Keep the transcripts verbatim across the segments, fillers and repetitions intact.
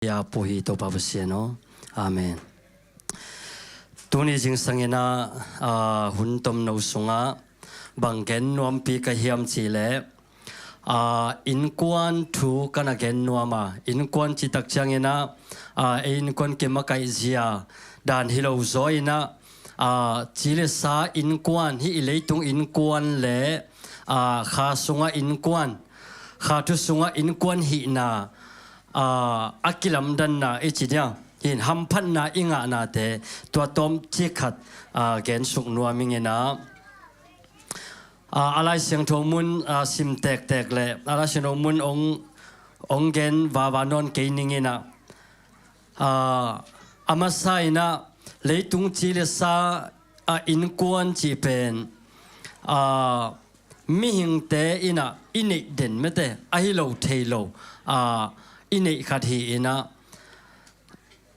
Bia puhi Topa Pasian aw. Amen. Tuni zingsangin ah, ah, hun tomno sungah bang gen nuampi ka hiam cihleh, ah, innkuan thu ka na gen nuam a, innkuan cih tak ciangin ah, ah, ei innkuan kimakaih zia dan hi lo zaw in ah, ah, ci le sa innkuan, hih i leitung innkuan le, ah, kha sungah innkuan, kha thu sungah innkuan hihna, ah, a kilamdanna i ci dia, hin hamphatna i ngahnate tua tawmcik khat, ah, gensuk nuam ing in ah, ah, a Lai Siangtho mun, ah, sim tektek le a Lai Siangtho mun ong, ong gen vava nawn kei ning in ah, ah, a masa in ah leitung ci le sa, ah, innkuan cih pen, ah, mihingte in ah i neih den mete, ahi lo thei lo, ah, i neih khat hi in ah,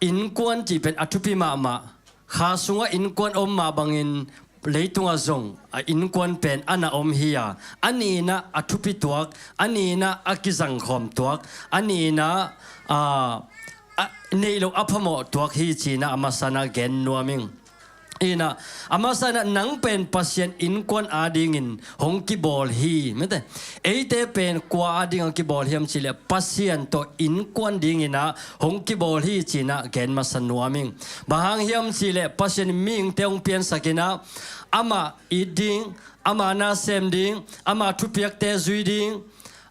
innkuan cih pen a thupi mahmah. Kha sungah innkuan om mah bangin leitungah zong, ah, innkuan pen a na om hi a, a ni in ah a thupi tuak, a ni in ah a kizangkhawm tuak, a ni in ah, ah, a neih loh a phamawh tuak hi ci in ah a masa in ah gen nuam ing. In ah, a masa in ah nang pen Pasian innkuan adingin hong kibawl hi mete. Eite pen kua ading hong kibawl hiam cihleh Pasian tawh innkuan dingin ah hong kibawl hi ci in ah gen masa nuam ing. Bang hang hiam cihleh Pasian in mihingte hong piansak in ah amah it ding, amah na sem ding, amah thupiakte zui ding,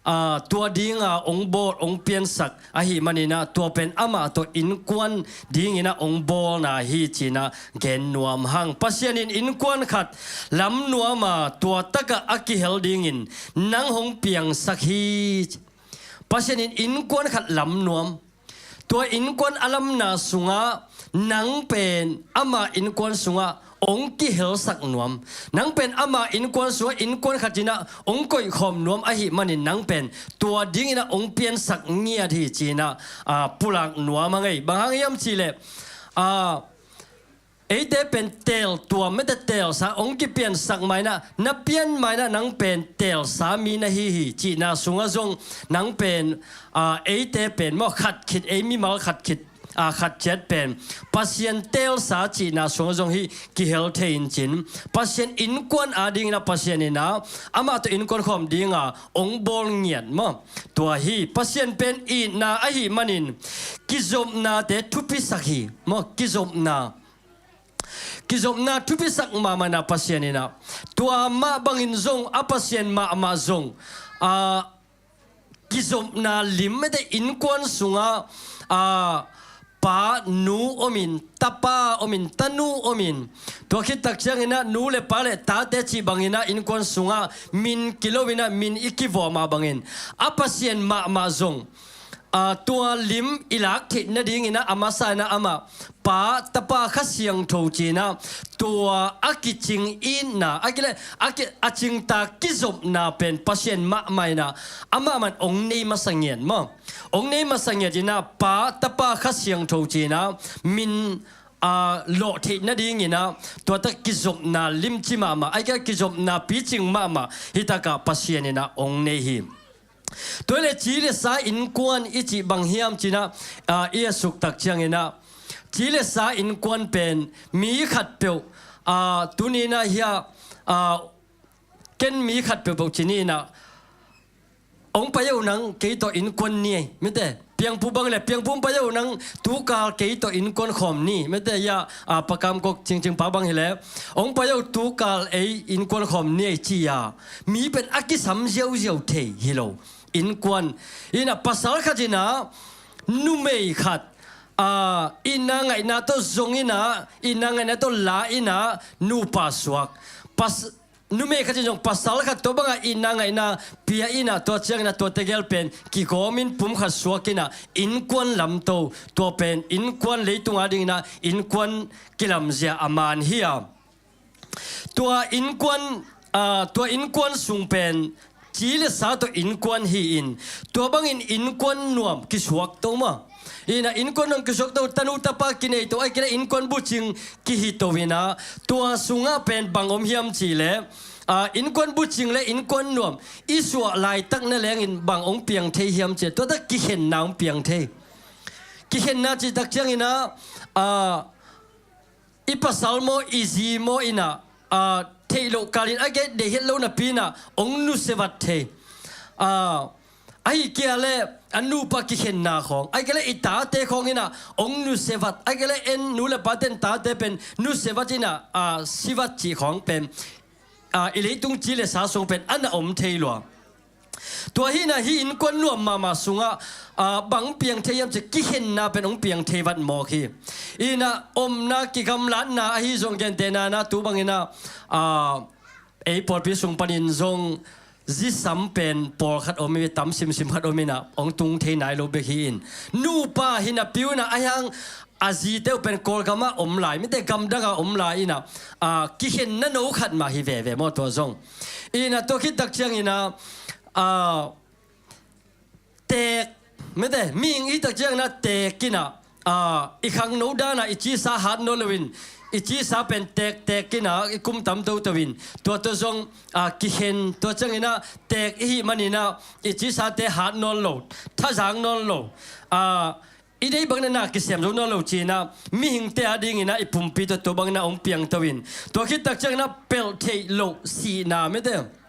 ah, tua dinga ong bawl, ong piansak ahih manin ah tua pen amah tawh innkuan dingin ah ong bawlna hi ci in ah gen nuam hang. Pasian in innkuan khat lam nuam a tua takah a kihel dingin nang hong piangsak hi. Pasian in innkuan khat lam nuam. Tua innkuan a lamna sungah nang pen ama innkuan sungah ong kihelsak nuam. Nang pen ama innkuan sungah innkuan khat in ah ong koihkhawm nuam ahih manin nang pen tua dingin ah ong piansak ngiat hi ci in ah, ah, pulak nuam a ngei. Bang hang hiam cihleh, ah, eite pen teeltuam mete, teelsa ong kipiansak mah in ah, na pian mah in ah nang pen teelsa mi na hi hi cihna sungah zong nang pen, ah, eite pen maw khat khit, ei mimal khat khit, ah, khat ciat pen Pasian teelsa cihna sungah zong hih kihel thei in cin, Pasian innkuan adingin ah Pasian in ah amah tawh innkuan khawm dinga ong bawl ngiat maw. Tua hi Pasian pen itna ahih manin kizopnate thupisak hi maw, kizopna. Kizopna thupisak mahmah in ah Pasian in ah tua mah bangin zong a Pasian mahmah zong, ah, kizopna lim mete, innkuan sungah, ah, pa nu om in, tapa om in, tanu om in, tua khit tak ciangin ah nu le pa le tate cih bangin ah innkuan sungah min kilo in ah min i kivuah mah bangin a Pasian mahmah zong, ah, tua lim i lak theih nadingin ah a masa in ah amah Pa, Tapa, Kha Siangtho ci in ah tua a kicing itna, a kileh, a ki, a cingtak kizopna pen Pasian mahmah in ah amah man ong nei masa ngiat maw. Ong nei masa ngiat in ah Pa, Tapa, Kha Siangtho ci in ah min, ah, lawh theih nadingin ah tua tak kizopna limci mahmah, a kileh kizopna picing mahmah hih takah Pasian in ah ong nei hi. Tua le ci le sa innkuan i cih bang hiam ci in ah, ah, i a suk tak ciangin ah ci le sa innkuan pen mi khatpeuh, ah, tuni in ah hia, ah, ken mi khatpeuh peuh ci ni in ah, ong pai o nang kei tawh innkuan ni ei mete. Piangpu bang le Piangpu ong pai o nang tukal kei tawh innkuan khawm ni mete, ia, ah, Pa Kam Kok Cingcing pa bang hileh ong pai o tukal ei innkuan khawm ni ei ci a, mi pen a kisam ziauziau thei hi lo. Innkuan in ah pasal khat in ah numei khat, ah, itna ngaihna tawh zong in ah, itna ngaihna tawh la in ah nupa suak. Pas, numei khat in zong pasal khat tua bangah itna ngaihna pia in ah tua ciangin ah tua tegel pen kigawm in pum khat suak in ah innkuan lamto, tua pen innkuan leitung adingin ah innkuan kilamzia a man hi a. Tua innkuan, ah, tua innkuan sung pen ci le sa tawh innkuan hi in, tua bangin innkuan nuam kisuakto maw. In ah innkuan nuam kisuakto, tanu tapa kineito, a kileh innkuan bucing kihito in ah, tua sungah pen bang om hiam cihleh, ah, innkuan bucing le innkuan nuam i suah laitak na lengin bang ong piang thei hiam cihleh, tua tak kikhenna ong piang thei. Kikhenna cih tak ciangin ah, ah, i pasal maw, i zi maw in ah, ah, theih loh kalin a gei deih het lo napi in ah hong nusia vat thei. Ah, ahih kei leh a nupa kikhenna khawng, ahih kei leh i tate khawng in ah hong nusia vat, ahih kei leh en nu le pate in tate pen nusia vat in ah, ah, si vat cih khawng pen, ah, i leitung ci le sa sung pen a na om thei lua. Tua hi in ah hih innkuan nuam mahmah sungah, ah, bang piang thei hiam cih leh kikhenna pen hong piang thei vat mawk hi. In ah omna kigamlatna ahi zong gentehna in ah tu bangin ah, ah, ei pawlpi sung panin zong zisam pen pawlkhat om hi, tam simsim khat om in ah hong tung thei nai lo bek hi in. Nupa hi napi un ah ahi hang a zite uh pen Kawlgam ah om lai, mite gamdang ah om lai in ah, ah, kikhenna no khat mah hi veve maw tua zong. In ah tua khit tak ciangin ah, ah, teek, mite, mihing i tak ciangin ah teek in ah, ah, i khangno dan ah i cisa hat nawn lo in, i cisa pen teek teek in ah i kum tam toto in, tua tua zong, ah, kikhen, tua ciangin ah teek i hih manin ah i cisate hat nawn lo, thazang nawn lo, ah, i deih bangin ah na kisem zo nawn lo ci in ah mihingte a dingin ah i pumpi tua tua bangin ah hong piang to in, tua khit tak ciangin ah pelh theih loh sihna, mite,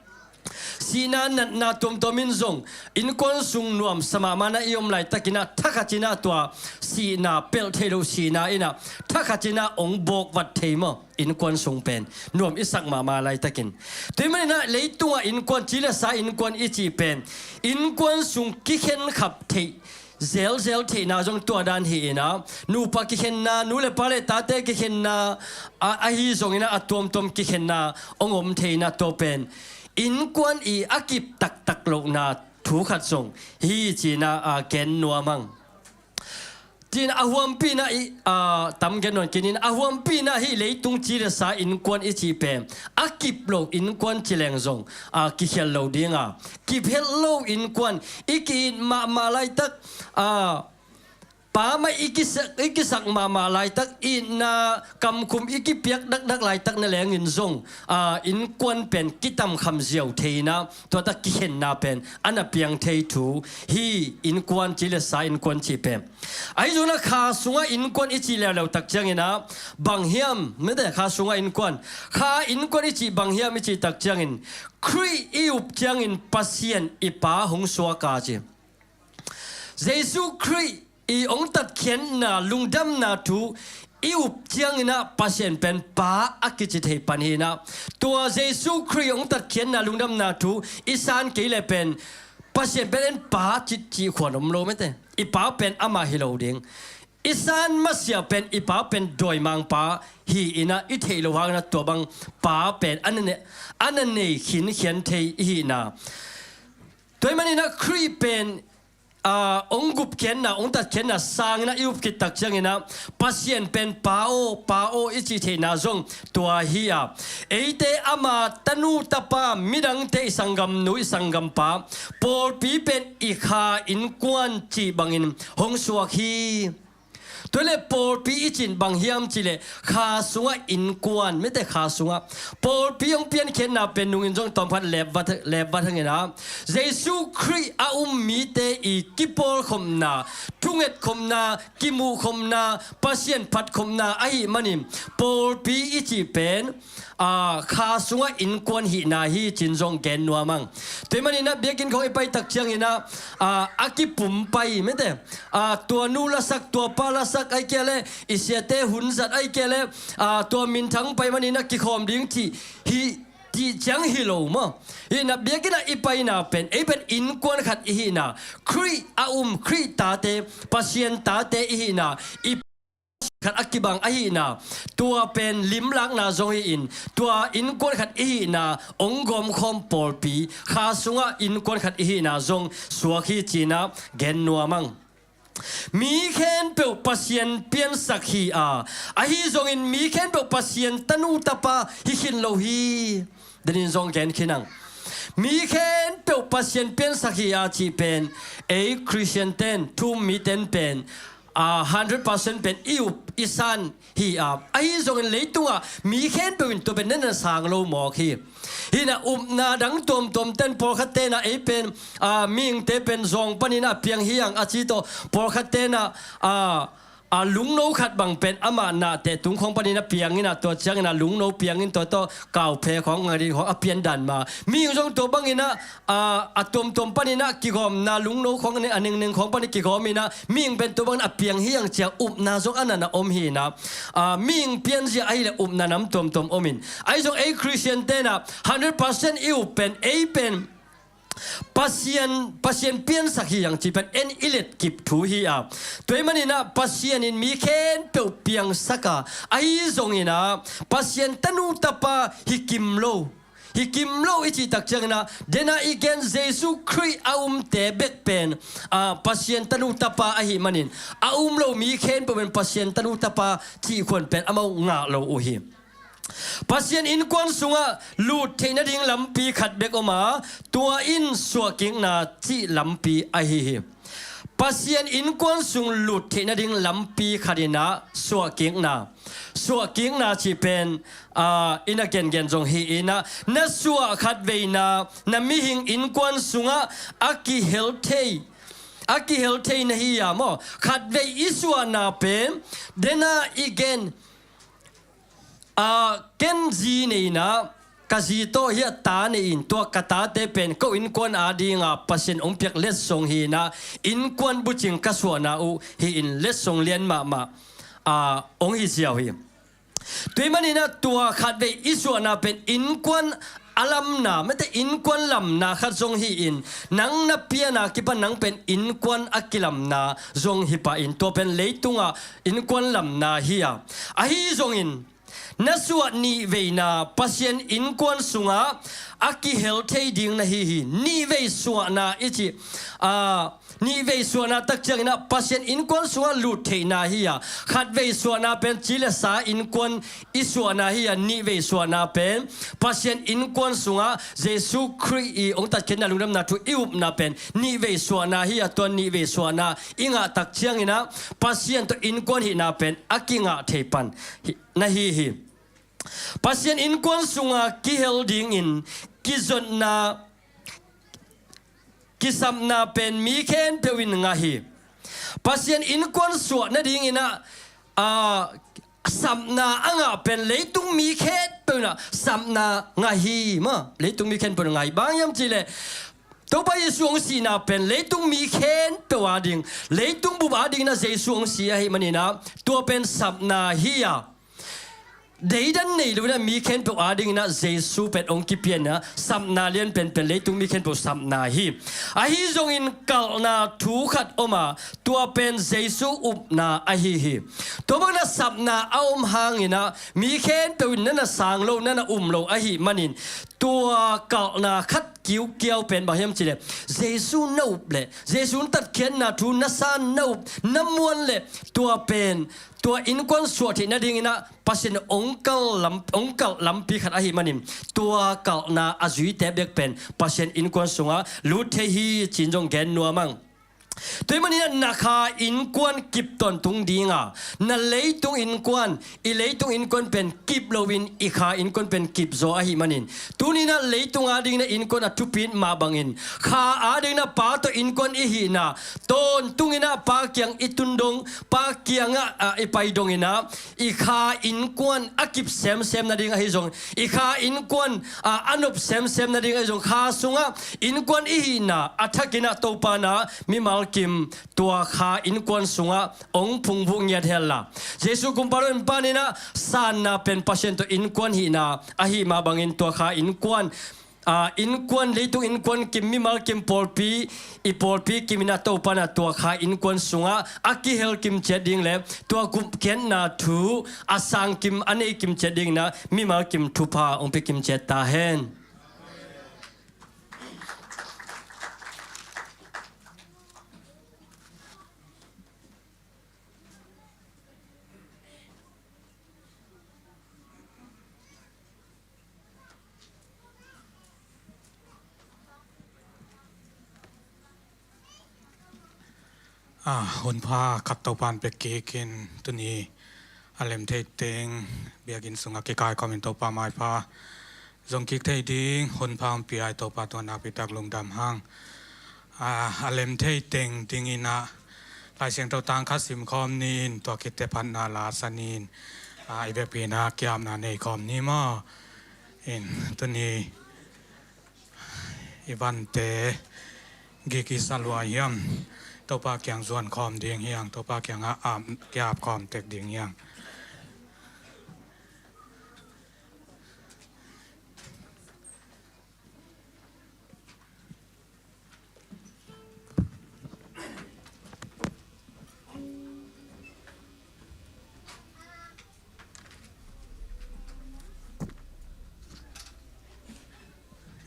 sihna natna tuamtuam in zong innkuan sung nuamsa mahmah in ah i om laitakin ah thakhat in ah tua sihna, pelh theih loh sihna in ah thakhat in ah hong bawk vat thei maw, innkuan sung pen nuam i sak mahmah laitakin. Tua ahih manin ah leitungah innkuan, ci le sa innkuan i cih pen innkuan sung kikhen khap theih zelzel theihna zong tua dan hi in ah, nupa kikhenna, nu le pa le tate kikhenna, a, ahi zongin ah a tuamtuam kikhenna hong om thei in ah tua pen innkuan i a kip taktak lohna thu khat zong hi ci in ah, a, gen nuam ang. Ci in ah a huampi in ah i, a, tam gen nuam kei ning, a huampi in ah hih leitung ci le sa innkuan i cih pen a kip lo innkuan ci leng zong, a, kikhial lo ding a, kip het lo innkuan i ki-it mahmah laitak, a, pa mah i kisak, i kisak mahmah laitak, itna kamkhum i kipiak dakdak laitak na lengin zong, a, innkuan pen kitamkham ziau thei in ah tua tak kikhenna pen a na piang thei thu hi, innkuan ci le sa innkuan cih pen. Ahi zongin ah kha sungah innkuan i cih leuleu tak ciangin ah bang hiam, mite, kha sungah innkuan, kha innkuan i cih bang hiam i cih tak ciangin Khrih i up ciangin Pasian i Pa hong suak a ci. Jesu Khrih i hong tatkhiatna lungdamna thu i up ciangin ah Pasian pen Pa a kici thei pan hi in ah, tua Jesu Khrih hong tatkhiatna lungdamna thu i san kei leh pen Pasian pen en Pa cih, cih khuan om lo, mite. I Pa pen amah hi lo ding. I san masiah pen i Pa pen dawimangpa hi in ah i theih loh hangin ah tua bang Pa pen a na ne-, a na nei khinkhian thei i hihna. Tua ahih manin ah Khrih pen, a, hong gupkhiatna, hong tatkhiatna sangin ah i up khit tak ciangin ah Pasian pen Pa aw, Pa aw i cih theihna zong tua hi a. Eite ama tanu tapa, midangte i sanggamnu i sanggampa, pawlpi pen i kha innkuan cih bangin hong suak hi. Tua leh pawlpi i cih bang hiam cih leh kha sungah innkuan, mite, kha sungah pawlpi hong piankhiatna pen nungin zong tawmkhat lepvat, lepvat hang in ah, Jesu Khrih a um mite i kipawlkhopna, thungetkhopna, kimuhkhopna, Pasian phatkhopna ahih manin pawlpi i cih pen, a, kha sungah innkuan hihna hi ci-in zong gen nuam ang. Tua ahih manin ah biakinn khawng i pai tak ciangin ah, a, a kipum pai, mite, a, tua nu lasak, tua pa lasak, ahih kei leh i siate hun zat, ahih kei leh, a, tua minthang pai manin ah kikhawm ding cih hi, cih ciang hi lo maw. Hi in ah biakinn ah i paina pen ei pen innkuan khat i hihna, Khrih a um, Khrih tate, Pasian tate i hihna, i khat a kibang ahihna, tua pen limlakna zong hi-in, tua innkuan khat i hihna hong gawmkhawm pawlpi, kha sungah innkuan khat i hihna zong suak hi ci-in ah gen nuam ang. Mi khempeuh Pasian piansak hi a, ahi zongin mi khempeuh Pasian tanu tapa hi khin lo hi. Denin zong gen khin ang. Mi khempeuh Pasian piansak hi a cih pen ei Khristian ten, thu-um miten pen a hundred percent pen i up i san hi a, ahi zongin leitungah mi khempeuh in tua pen na na sang lo mawk hi. Hi in ah upna dang tuamtuam ten pawlkhat ten ah ei pen, a, mihingte pen zawng panin a piang hi ang a ci tawh, pawlkhat ten ah, a, a, lungno khat bang pen amah nahte tung khawng panin a piang in ah, tua ciangin ah lungno piang in tua tawh kauphe khawng, ngari khawng a pian dan mah. Mihing zong tua bangin ah, a, a tuamtuam panin ah kigawmna lungno khawng a nengneng khawng panin kigawm in ah, mihing pen tua bangin a piang hi ang ci a upna zong a na na om hi in ah, a, mihing pianzia ahih leh upna nam tuamtuam om in. Ahi zong ei Khristian ten ah hundred percent i up pen, ei pen Pasian, Pasian piansak hi ang ci pen en i let kip thu hi a. Tua ahih manin ah Pasian in mi khempeuh piangsak a, ahi zongin ah Pasian tanu tapa hi kim lo. Hi kim lo i cih tak ciangin ah, dena i gen Jesu Khrih a umte bek pen, a, Pasian tanu tapa ahih manin, a um lo mi khempeuh pen Pasian tanu tapa cih khuan pen amau ngah lo uh hi. Pasian innkuan sungah lut theih nading lampi khat bek om a, tua in suahkikna cih lampi ahi hi. Pasian innkuan sung lut theih nading lampi khat in ah suahkikna. Suahkikna cih pen, a, i na gengen zong hi in ah, na suah khatveina na mihing innkuan sungah a kihel thei, a kihel thei na hi a maw. Khatvei i suahna pen, dena i gen, a, ken zi nei in ah, ka zi tawh hi a ta nei in, tua ka tate pen ko innkuan adinga Pasian hong piak letsong hi in ah, innkuan bucing ka suahna uh hi in letsong lian mahmah, a, hong hi ziau hi. Tua ahih manin ah tua khatvei i suahna pen innkuan a lamna, mete innkuan lamna khat zong hi in, nang na piana kipan nang pen innkuan a kilamna zong hi pah in, tua pen leitungah innkuan lamna hi a. Ahi zongin, na suah nihveina Pasian innkuan sungah a kihel thei ding na hi hi. Nihvei suahna i cih, a, nihvei suahna tak ciangin ah Pasian innkuan sungah lut theihna hi a. Khatvei suahna pen ci le sa innkuan i suahna hi a, nihvei suahna pen Pasian innkuan sungah Jesu Khrih i hong tatkhiatna lungdamna thu i upna pen nihvei suahna hi a, tua nihvei suahna i ngah tak ciangin ah Pasian tawh innkuan hihna pen a kingah thei pan hi, na hi hi. Pasian innkuan sunga kihel dingin kizotna, kisapna pen mi khempeuh in ngah hi. Pasian innkuan suah nadingin ah, a, sapna a ngah pen leitung mi khempeuh in ah sapna ngah hi maw. Leitung mi khempeuh in ngah hi. Bang hiam cih leh Topa Jesu hong sihna pen leitung mi khempeuh ading, leitung bup adingin ah Jesu hong si ahih manin ah tua pen sapna hi a. Deidan nei lo in ah mi khempeuh adingin ah Jesu pen hong kipia in ah sapna lian penpen leitung mi khempeuh sapna hi. Ahi zongin kalhna thu khat om a, tua pen Jesu upna ahi hi. Tua bangin ah sapna a om hangin ah mi khempeuh in na na sang lo, na na um lo ahih manin tua kalhna khat kiukiau pen bang hiam cih leh Jesu na up leh, Jesu tatkhiatna thu na san, na up, na muan leh tua pen tua innkuan suah theih nadingin ah Pasian hong kalh lam, hong kalh lampi khat ahih manin tua kalhna a zuite bek pen Pasian innkuan sungah lut thei hi ci-in zong gen nuam ang. Tua ahih manin ah na kha innkuan kip tawntung ding a, na leitung innkuan, i leitung innkuan pen kip loin i kha innkuan pen kip zaw ahih manin, tuni-in ah leitung adingin ah innkuan a thupit mah bangin kha adingin ah Pa tawh innkuan i hihna tawntungin ah Pa kiang i tun dong, Pa kiangah, ah, i pai dongin ah i kha innkuan a kip semsem nading ahi zong, i kha innkuan, ah, a nop semsem nading ahi zong, kha sungah innkuan i hihna a thakin ah Topa in ah mimal kim tua kha innkuan sungah hong phungvuh ngiat hen la. Jesu kumpa lo in panin ah sanna pen Pasian tawh innkuan hihna ahih mah bangin tua kha innkuan, a, innkuan, leitung innkuan kim, mimal kim, pawlpi, i pawlpi kimin ah Topa in ah tua kha innkuan sungah a kihel kim ciat ding leh tua gupkhiatna thu a sang kim, a nei kim ciat dingin ah mimal kim thupha hong pia kim ciat ta hen. A hun pha khat Topa'n pia kik in, tuni a lem thei teng biakinn sungah kikaikhawm in Topa maipha zong kik thei ding hun pha hong pia i Topa tungah nakpi tak lungdam hang. A, a lem thei teng dingin ah Lai Siangtho tang khat simkhawm ni in, tua khit teh phatna la sa ni in, a, i biakpiakna kiapna nei khawm ni maw. In, tuni i vante gik i sa lua hiam? Topa kiang zuan khawm ding hiang, Topa kiangah ap, kiap khawm tek ding hiang.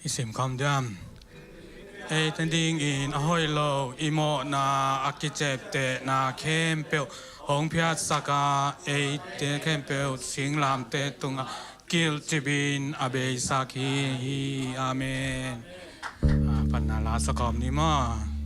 I simkhawm diam? Eite dingin a hoih lo, i mawhna a kiceptehna khempeuh hong phiatsak a, eite khempeuh singlamteh tungah kilhcip in a beisak hi. Amen. A, phatna la sa khawm ni maw.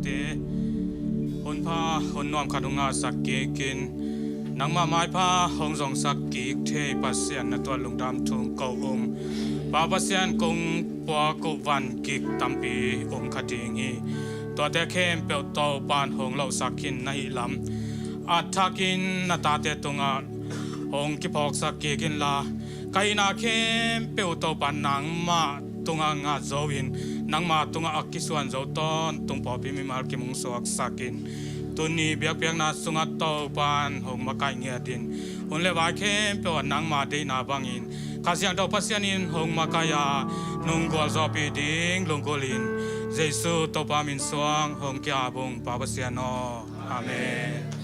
Te hun pha hun nuam khat hong ngahsak kikin, nangmah maipha hong zongsak kik thei Pasian na tuat lungdam thu ko ung. Pa Pasian, kong puak uh van kik tampi om kha ding hi. Tuate khempeuh Topa'n hong losak khin na hih lam, a thakin na tate tungah hong kiphawksak kik inla, ka hihna khempeuh Topa nangmah tungah ngah zo in, nangmah tungah a kisuan zo tawntung pawlpi mimal kim hong suaksak in. Tuni biakpiakna sungah Topa'n hong makaih ngiat in, hun le vai khempeuh ah nangmah deihna bangin Kha Siangtho Pasian in hong makaih a, nung gualzawhpih ding lunggulh in, Jesu Topa min suang hong ki-ap ung, Pa Pasian aw. Amen.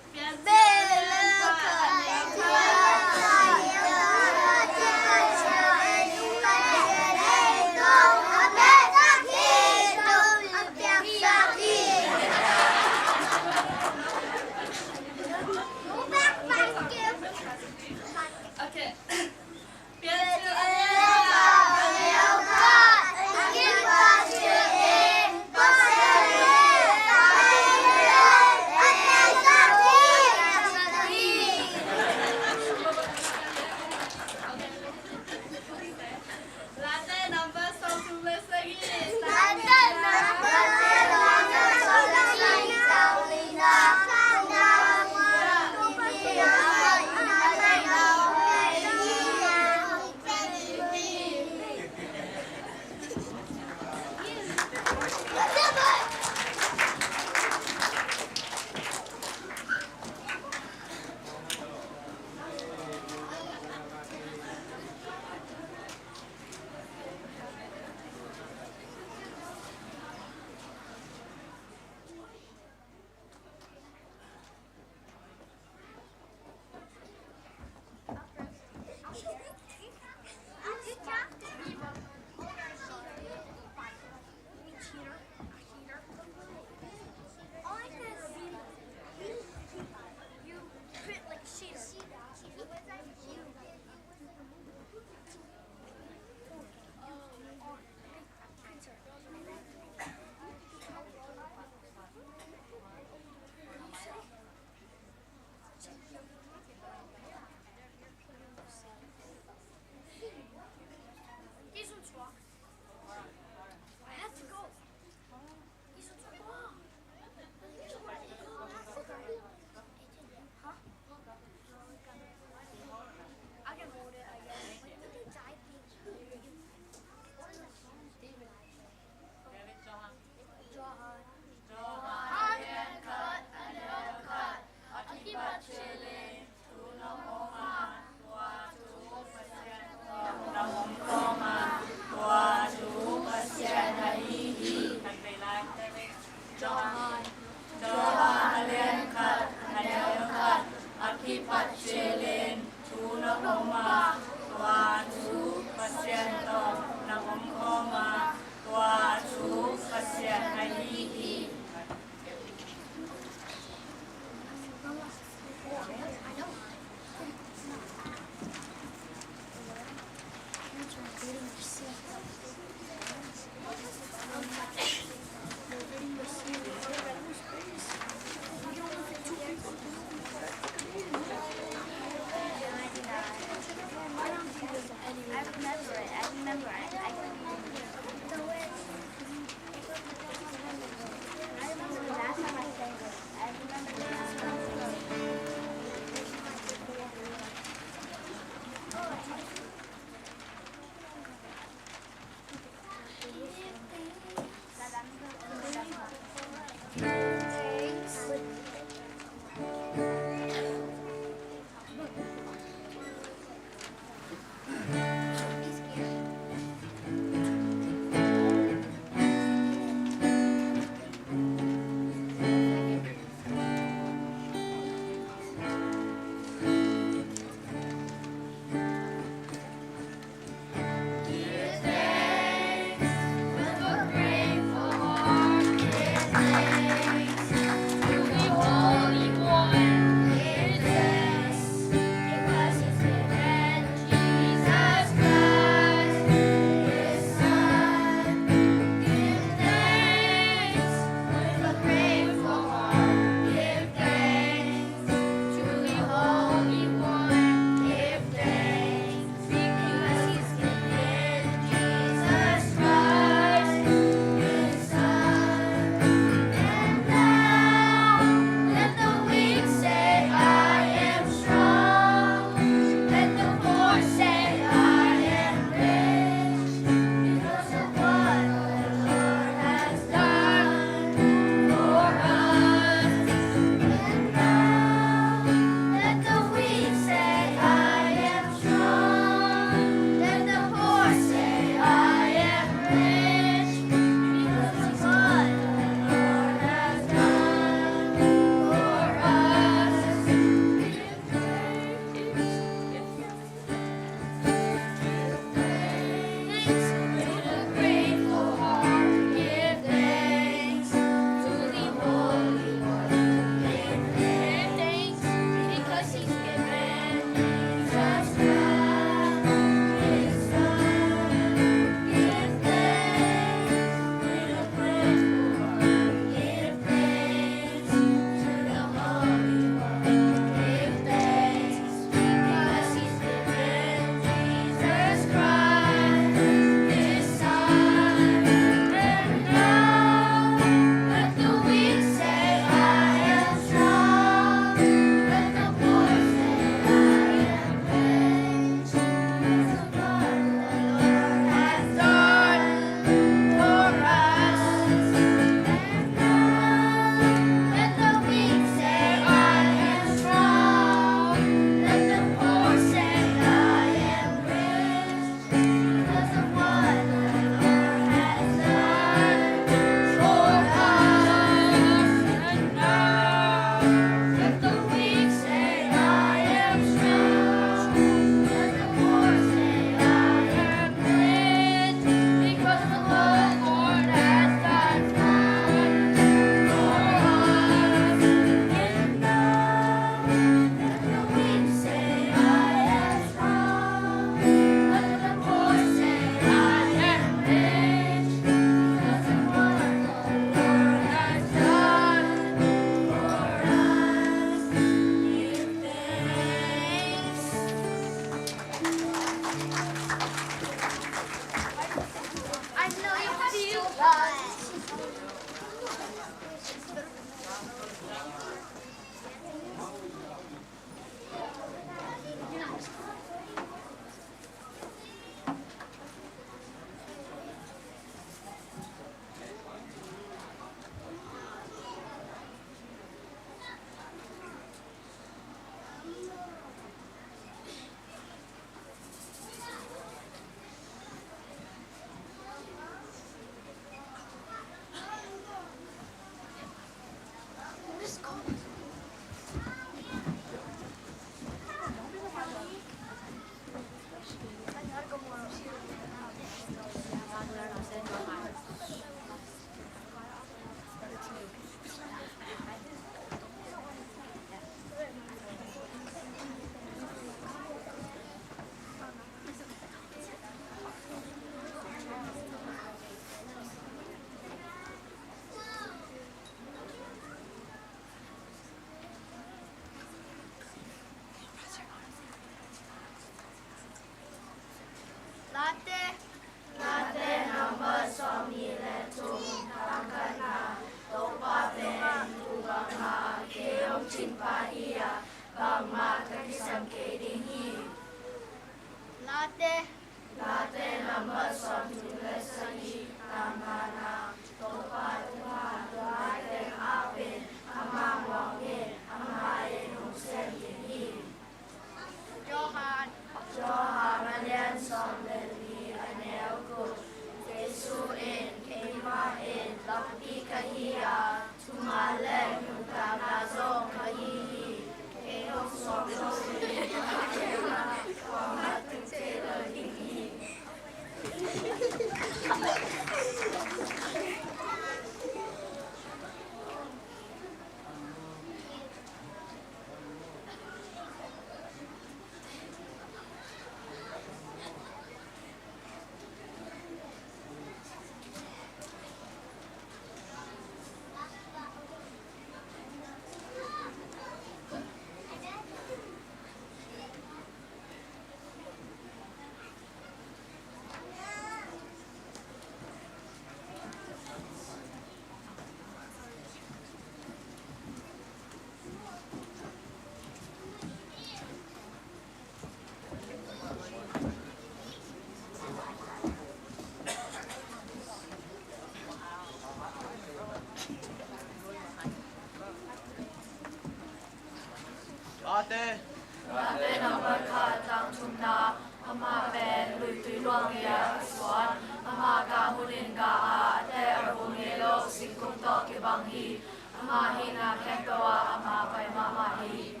Tuate number khat tang thumna, amah pen luitui luang lian a suan, amah gah hunin gah a, a tek a vung ngei lo singkung tawh kibang hi. Amah hihna khempeuh ah amah pai mahmah hi.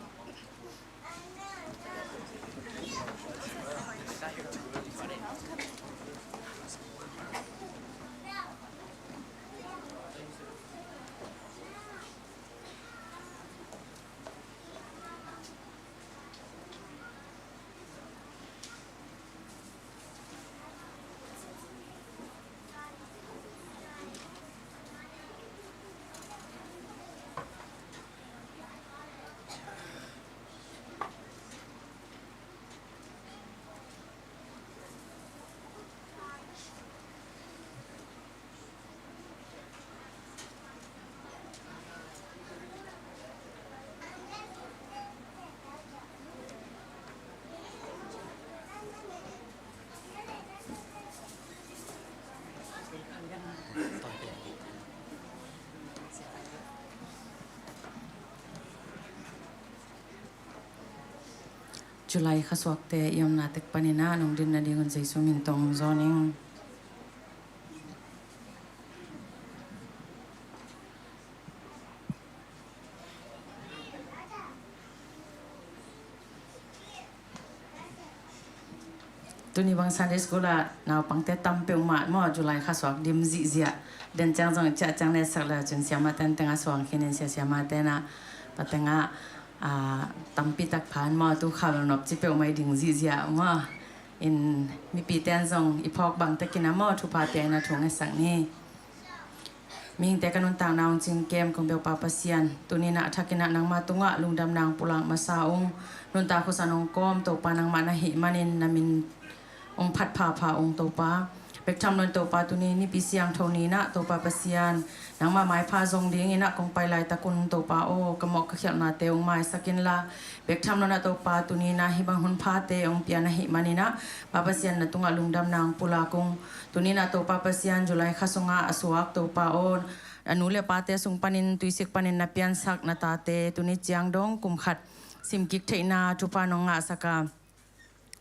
July khasuakte i omna tek panin ah nong din nadingun Jesu min tawh hong zawn ing. Tuni bang Sunday school ah naupangte tam peuhmah maw, July khasuak dim zihziah. Den ciang zong ciah ciang ne sak le cun siamah tenteng a suang khinin sia siamah tena pateng ah, ah, tampi tak phan maw, tu khau lo nop ci peuhmah i ding zihziah maw. In mipi ten zong i phawk bang tekin a maw, thupha te in a thu ngetsak ni. Mihingte ka nuntakna hong cingkem kong bia Pa Pasian, tuni-in ah a thakin ah nangma tungah lungdamna hong pulak masa ung. Nuntak khuasan hong kawm Topa nangmah na hih manin na min hong phat phapha ung Topa. Bek tham loin Topa tuni Nipi Siangtho ni-in ah Topa Pasian, nangma maipha zong dingin ah kong pai laitak un Topa aw, ka mawh ka khialhnate hong maisak inla, bek tham loin ah Topa tuni-in ah hih bang hun phate hong pia na hih manin ah Pa Pasian na tungah lungdamna hong pulak ung. Tuni-in ah Topa Pasian, July kha sungah a suak Topa aw, a nu le pate sung panin tuisik panin na piansak na tate tuni ciang dong kum khat simkik theihna thupha nong ngahsak a,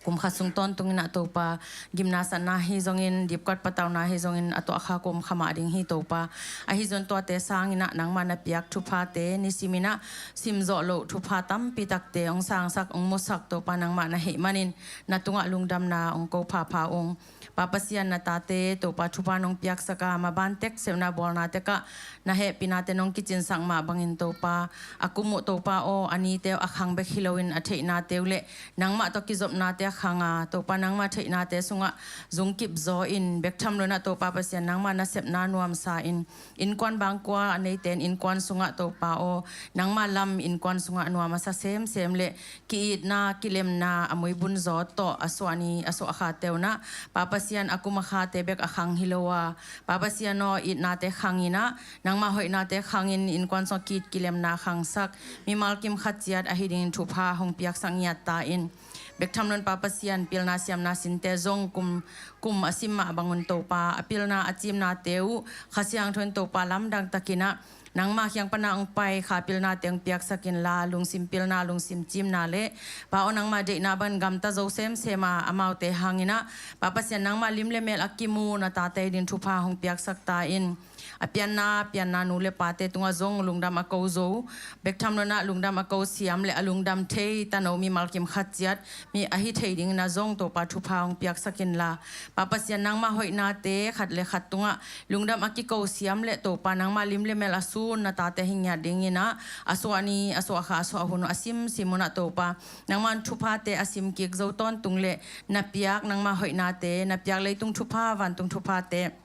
kum khat sung tawntungin ah Topa, gimna satna hi zongin, dipkuat patauhna hi zongin, a tuahkhak kum kha mah ding hi Topa. Ahi zongin tuate sangin ah nangmah na piak thuphate, nisimin ah simzawh loh thupha tampi takte hong sangsak, hong musak Topa nangmah na hih manin na tungah lungdamna hong ko phapha ung. Pa Pasian, na tate Topa thupha nong piaksak a, maban tek sepna bawlna tekah na hehpihnate nong kicinsak mah bangin Topa, a kum uh Topa aw, a nite uh a khang bek hi loin a theihnate uh le nangmah tawh kizopnate a khang a, Topa nangmah theihnate sungah zungkip zaw in, bek tham loin ah Topa Pasian nangmah nasepna nuamsa in, innkuan bangkua a neite in innkuan sungah Topa aw, nangmah lam innkuan sungah nuam a sa semsem le ki-itna kilemna a muibun zaw tawh a suah ni a suah khate un ah Pa Pasian, a kum a khate bek a khang hi lo a, Pa Pasian aw, itnate khangin ah nangmah hoihnate khangin innkuan sungah ki-it kilemna khangsak mimal kim khat ciat ahi dingin thupha hong piaksak ngiat ta in. Bek tham loin Pa Pasian, pilna siamna sinte zong kum, kum a sim mah bangun Topa, a pilna a cimnate uh Kha Siangtho in Topa lamdang takin ah nangmah kiang pana hong pai kha pilnate hong piaksak inla, lungsim pilna, lungsim cimna le Pa aw, nangmah deihna bangin gamta zo semsem a, amaute hangin ah Pa Pasian nangmah lim le mel a kimu na tate dingin thupha hong piaksak ta in. A pianna, pianna nu le pate tungah zong lungdam a ko zo, bek tham loin ah lungdam a ko siam le a lungdam thei tano mimal kim khat ciat mi ahi thei dingin ah zong Topa thupha hong piaksak inla, Pa Pasian nangmah hoihnate khat le khat tungah lungdam a kiko siam le Topa nangmah lim le mel a sun na tate hi ngiat dingin ah a suah ni a suah kha a suah hun uh a simsim un ah Topa nangmah thuphate a simkik zo tawntung le na piak nangmah hoihnate, na piak leitung thupha, vantung thuphate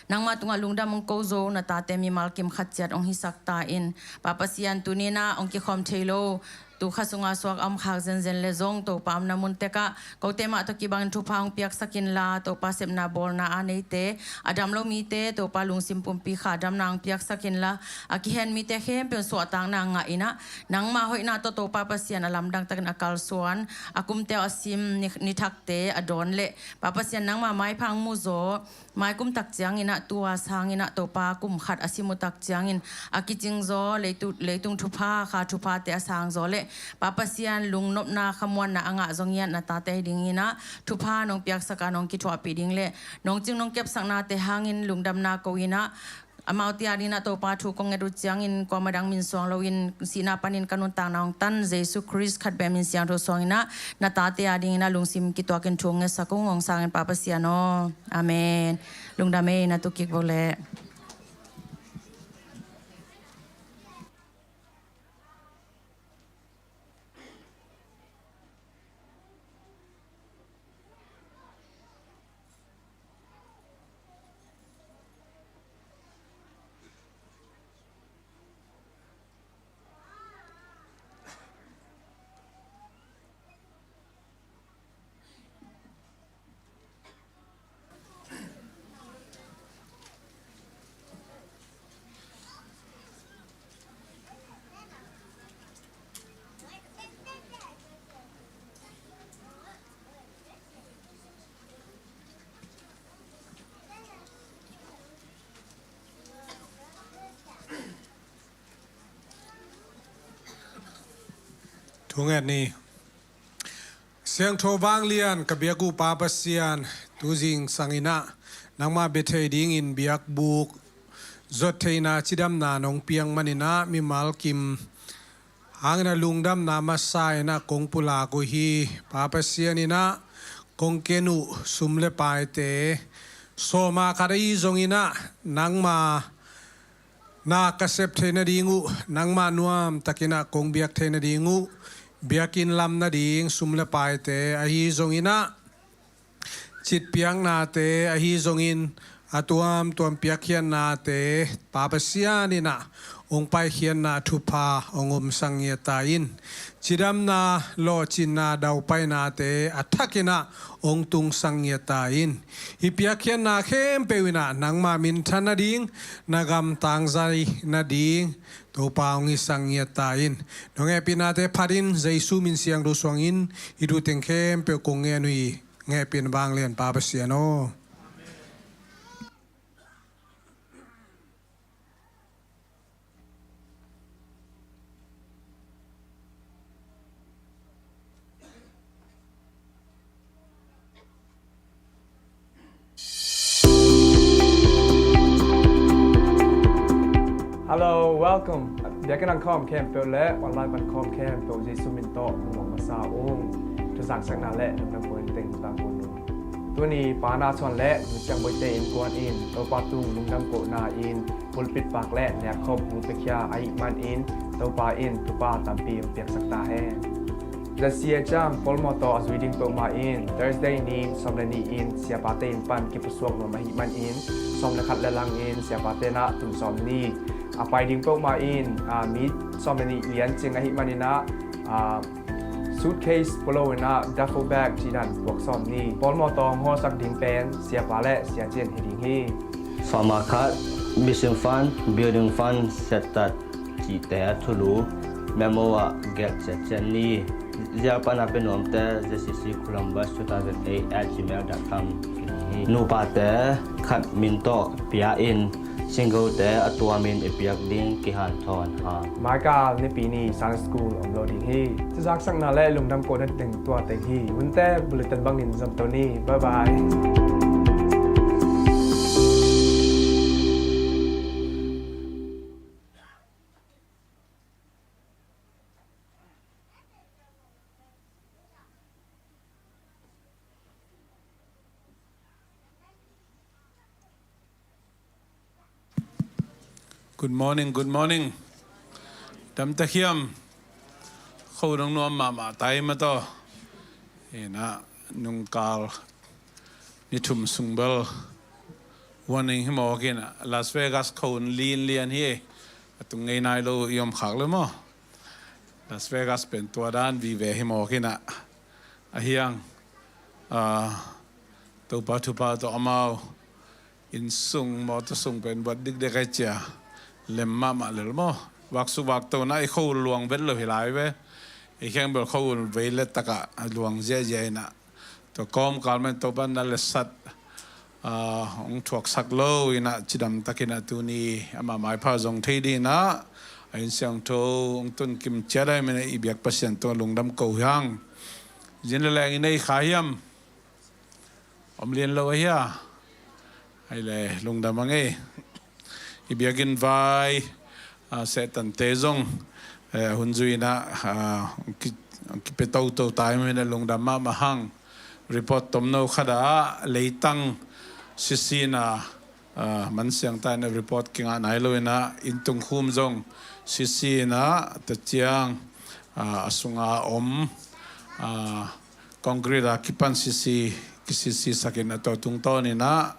nangmah tungah lungdam hong ko zo na tate mimal kim khat ciat hong hisak ta in. Pa Pasian, tuni-in ah hong kikhawm thei lo tu kha sungah suak a om khak zenzen le zong Topa omna mun tekah kote mah tawh kibangin thupha hong piaksak inla, Topa sepna bawlna a neite, a dam lo mite Topa lungsim pumpi kha damna hong piaksak inla, a kihen mite khempeuh in suahtakna ngah in ah nangmah hoihna tawh Topa Pasian a lamdang takin a kalsuan, a kumte uh a sim, ni, nithakte a dawn le Pa Pasian nangmah maipha hong mu zaw, maikum tak ciangin ah tua sangin ah Topa kum khat a sim uh tak ciangin a kicing zaw, leitu-, leitung thupha, kha thuphate a sang zaw le Pa Pasian, lungnopna khamuanna a ngah zong i at na tate hi dingin ah thupha nong piaksak a nong kithuahpih ding le nong cing nong kepsaknate hangin lungdamna ko in ah amaute a dingin ah Topa thu kong nget uh ciangin kuamah dang min suang loin sihna panin ka nuntakna hong tan Jesu Khrist khat bek min siangtho suangin ah na tate a dingin ah lungsim kituakin thu hong ngetsak ung. Hong sangin Pa Pasian aw. Amen. Lungdam ei, na tu kik vo leh. Thungen ni. Siangtho vanglian ka biak uh Pa Pasian, tu zingsang in ah nangmah bia thei dingin biakbuk zuat theihna cidamna nong piak manin ah mimal kim hangin ah lungdamna masa in ah kong pulak uh hi. Pa Pasian in ah kong ken uh sum le paite sawma khat ahi zongin ah nangma na ka sep theih nading uh, nangmah nuamtakin ah kong biak theih nading uh, biakinn lam nading sum le paite ahi zongin ah citpiaknate ahi zongin a tuamtuam piakkhiatnate Pa Pasian in ah hong paikhiatna thupha hong omsak ngiat ta in. Cidamna, lawhcinna, daupainate a thakin ah hong tungsak ngiat ta in. Hih piakkhiatna khempeuh in ah nangmah minthan nading, na gam tangzai nading Topa hong hisak ngiat ta in. Nong hehpihnate phatin Jesu min siangtho suangin hih thu teng khempeuh kong ngen uh hi. Hehpihna vanglian Pa Pasian aw. Hello, welcome. Biakinn ah khawm khempeuh le online pan khawm khempeuh Jesu min tawh lungdam masa ung. Thuzaksakna le lungdam ko in teng tang ko. Tuni Pa Na Chuan le Nu Ciang Boite innkuan in Topa tung lungdam kohna in pulpit pak le nekhawm hong piakhia ahih manin Topa in thupha tampi hong piaksak ta hen. Zia Siacham Paul Mawtaw a zui ding peuhmah in Thursday ni sawm le nih in siapate inn pan kipusuak nuam ahih manin sawm le khat le lang in siapate na tun sawm ni. A pai ding peuhmah in, ah, mi sawm le nih lian cing ahih manin ah, ah, suitcase polo in ah duffel bag cih dan puak sawm ni. Paul Mawtaw hong hawlsak ding pen siapa le siacian hi ding hi. Sawma khat, Mission Fund, Building Fund, Setat cihte a thulu memo ah gelh ciatciat ni. Zial pan a pia nuamte, Z C C Columbus two thousand eight at gmail dot com. Nupate khat min tawh pia in, singleute a tuamin i piak ding kihanthawn ha. Maikal Nipi ni Sunday School om lo ding hi. Thuzaksakna le lungdam kohna teng tua teng hi. Hunte bulletin bangin zom to ni. Bye bye. Good morning, good morning. Dam ta hiam? Kho dong nuam mahmah ta hi mataw. Ina nungkal ni thum sung bel warning hi mawk ina, Las Vegas kho lianlian hi. A tung ngei nai lo i om khak le maw? Las Vegas pen tua dan vive hi mawk ina. A hiang, ah, Topa thupha tawh amau inn sung, mawtaw sung pen buat dikdek ai cia lem mahmah lel maw? Vaksuk vaktona i kho luang vet lo hi lai ve. I kheng bel kho vei le takah luang ziahziah ina. Tua kawmkal man Topa na le sat, ah, hong thuaksak lo ina cidam takin a tuni amah maipha zong thei ding ina. a inn siangtho hong tun kim ciat ahih manin i biak Pasian tungah lungdam ko hi hang. Zin le leng i nei kha hiam? Om lian lo ahi a? Ahih leh lungdam hang ei. I biakinn vai, ah, Satan te zong, eh, hun zui in ah, ah, ki, kipia toto ta ahih manin ah lungdam mahmah hang. Report tomno khat ah leitang sisi in ah, ah, man siang ta in ah report kingah nai lo in ah, inn tung khum zong sisi in ah, tua ciang, ah, a sunga om, ah, concrete a kipan sisi, kisisisak in ah, tua tungtawn in ah,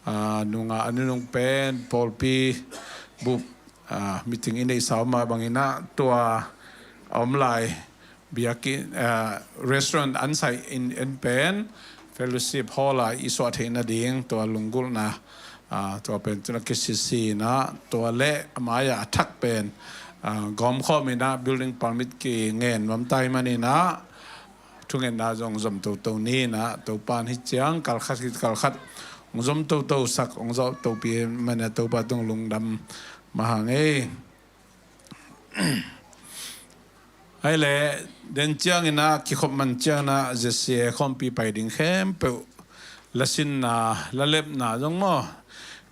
ah, nungah a nunung pen pawlpi bup, ah, meeting i neihsa om mah bangin ah, tua a om lai biakinn, ah, restaurant an sai inn, inn pen fellowship hall ah i suah theih nading tua lunggulhna, ah, tua pen tu in ah kisisi in ah, tua leh a mai-ah a thak pen, ah, gawmkhawm in ah building permit kingen nuam ta ahih manin ah, thungetna zong zom toto ni in ah, Topa in hih ciang kalkhat khit kalkhat hong zom toto sak, hong zom topih manin ah Topa tung lungdam mah hang ei. Ahih leh, den ciangin ah, kikhop man ciangin ah, Z C A khawmpi pai ding khempeuh, lasinna, lalepna zong maw,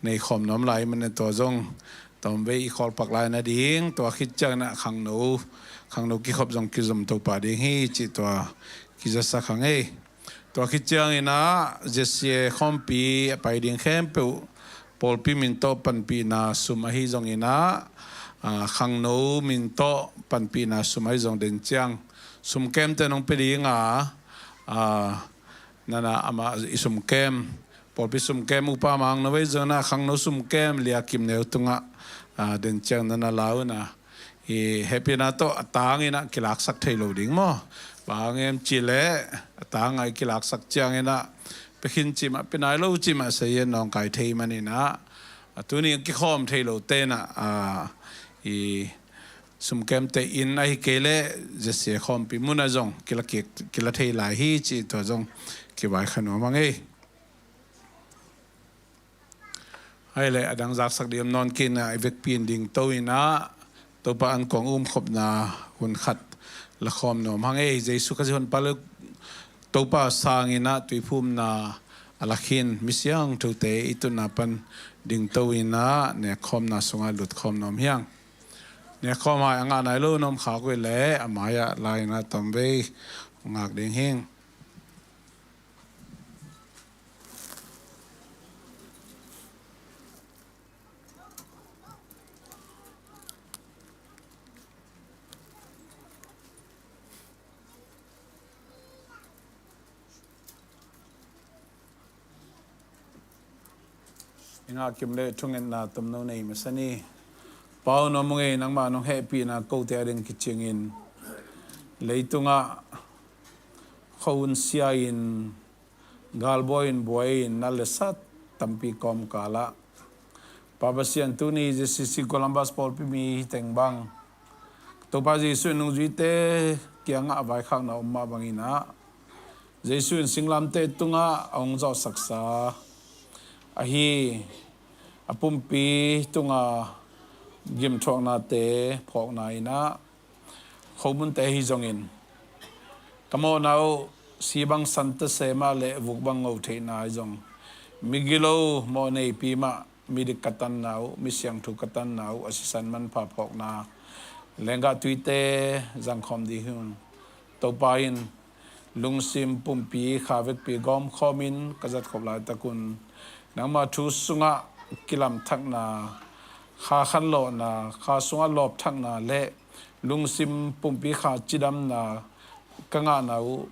nei khawm nuam lai manin ah tua zong tawmvei i khawlpak lai nading, tua khit ciangin ah khangno, khangno kikhop zong kizom to pah ding hi cih tua kizasak hang ei. Tua khit ciangin ah Z C A khawmpi a pai ding khempeuh pawlpi min tawh panpihna sum ahi zongin ah, ah, khangno min tawh panpihna sum ahi zong den ciang sum kemte nong pia ding a, ah, nana amah i sum kem, pawlpi sum kem upa mang no vei zongin ah khangno sum kem Lia Kim Neu tungah, ah, den ciang nana la un a, i hehpihna tawh a tangin ah kilaksak thei lo ding maw? Bang hang hiam cih leh a tangah i kilaksak ciangin ah pia khin cih mah, pia nai lo cih mah sei in nawngkai thei manin ah, a tuni kikhawm thei lote in ah, ah, i sum kemte in ahih kei leh Z C A khawmpi mun ah zong kila kik, kila thei lai hi cih tua zong kivaikhia nuam hang ei. Ahih leh a dang zaksak ding om nawn kei in ah, i vekpi in dingto in ah, Topa ankuang umkhopna hun khat la khawm nuam hang ei. Jesu Khazih honpa le Topa sangin ah tuiphumna a lak hi in, mi siangthote i tutna pan dingto in ah nekkhawmna sungah lut khawm nuam hi hang. Nekkhawm hai a ngah nai lo na om khak uh leh a mai-ah la in ah tawmvei ngak ding hing. I ngah kim leh thungetna tomno nei masa ni. Pa aw, nuam ung ei, nangmah nong hehpihna kote a ding kicingin leitungah khuahun sia-in, galbuai-in buai-in, nat le sat tampi kawmkal ah, Pa Pasian, tuni Z C C Columbus pawlpi mi hi teng bang, Topa Jesu in nungzuite kiangah a vaikhakna om mah bangin ah, Jesu in singlamteh tungah a hong zawhsaksa ahi a pumpi tunga gimthuaknate phawkna in ah, khomunte ahi zongin, ka mawhna uh si bang santa se mah leh vuk bang ngo theihna ahi zong, migilo mawh neipi mah, midik ka tanna uh, mi siangtho ka tanna uh a sisan manpha phawkna lenggah tuite zangkhawm ding hi ung. Topa in lungsim pumpi kha vekpi gawmkhawmin ka zatkhop laitak un, nangma thu sungah kilamthakna, kha khanlawhna, kha sungah lawpthakna le lungsim pumpi kha cidamna ka ngahna uh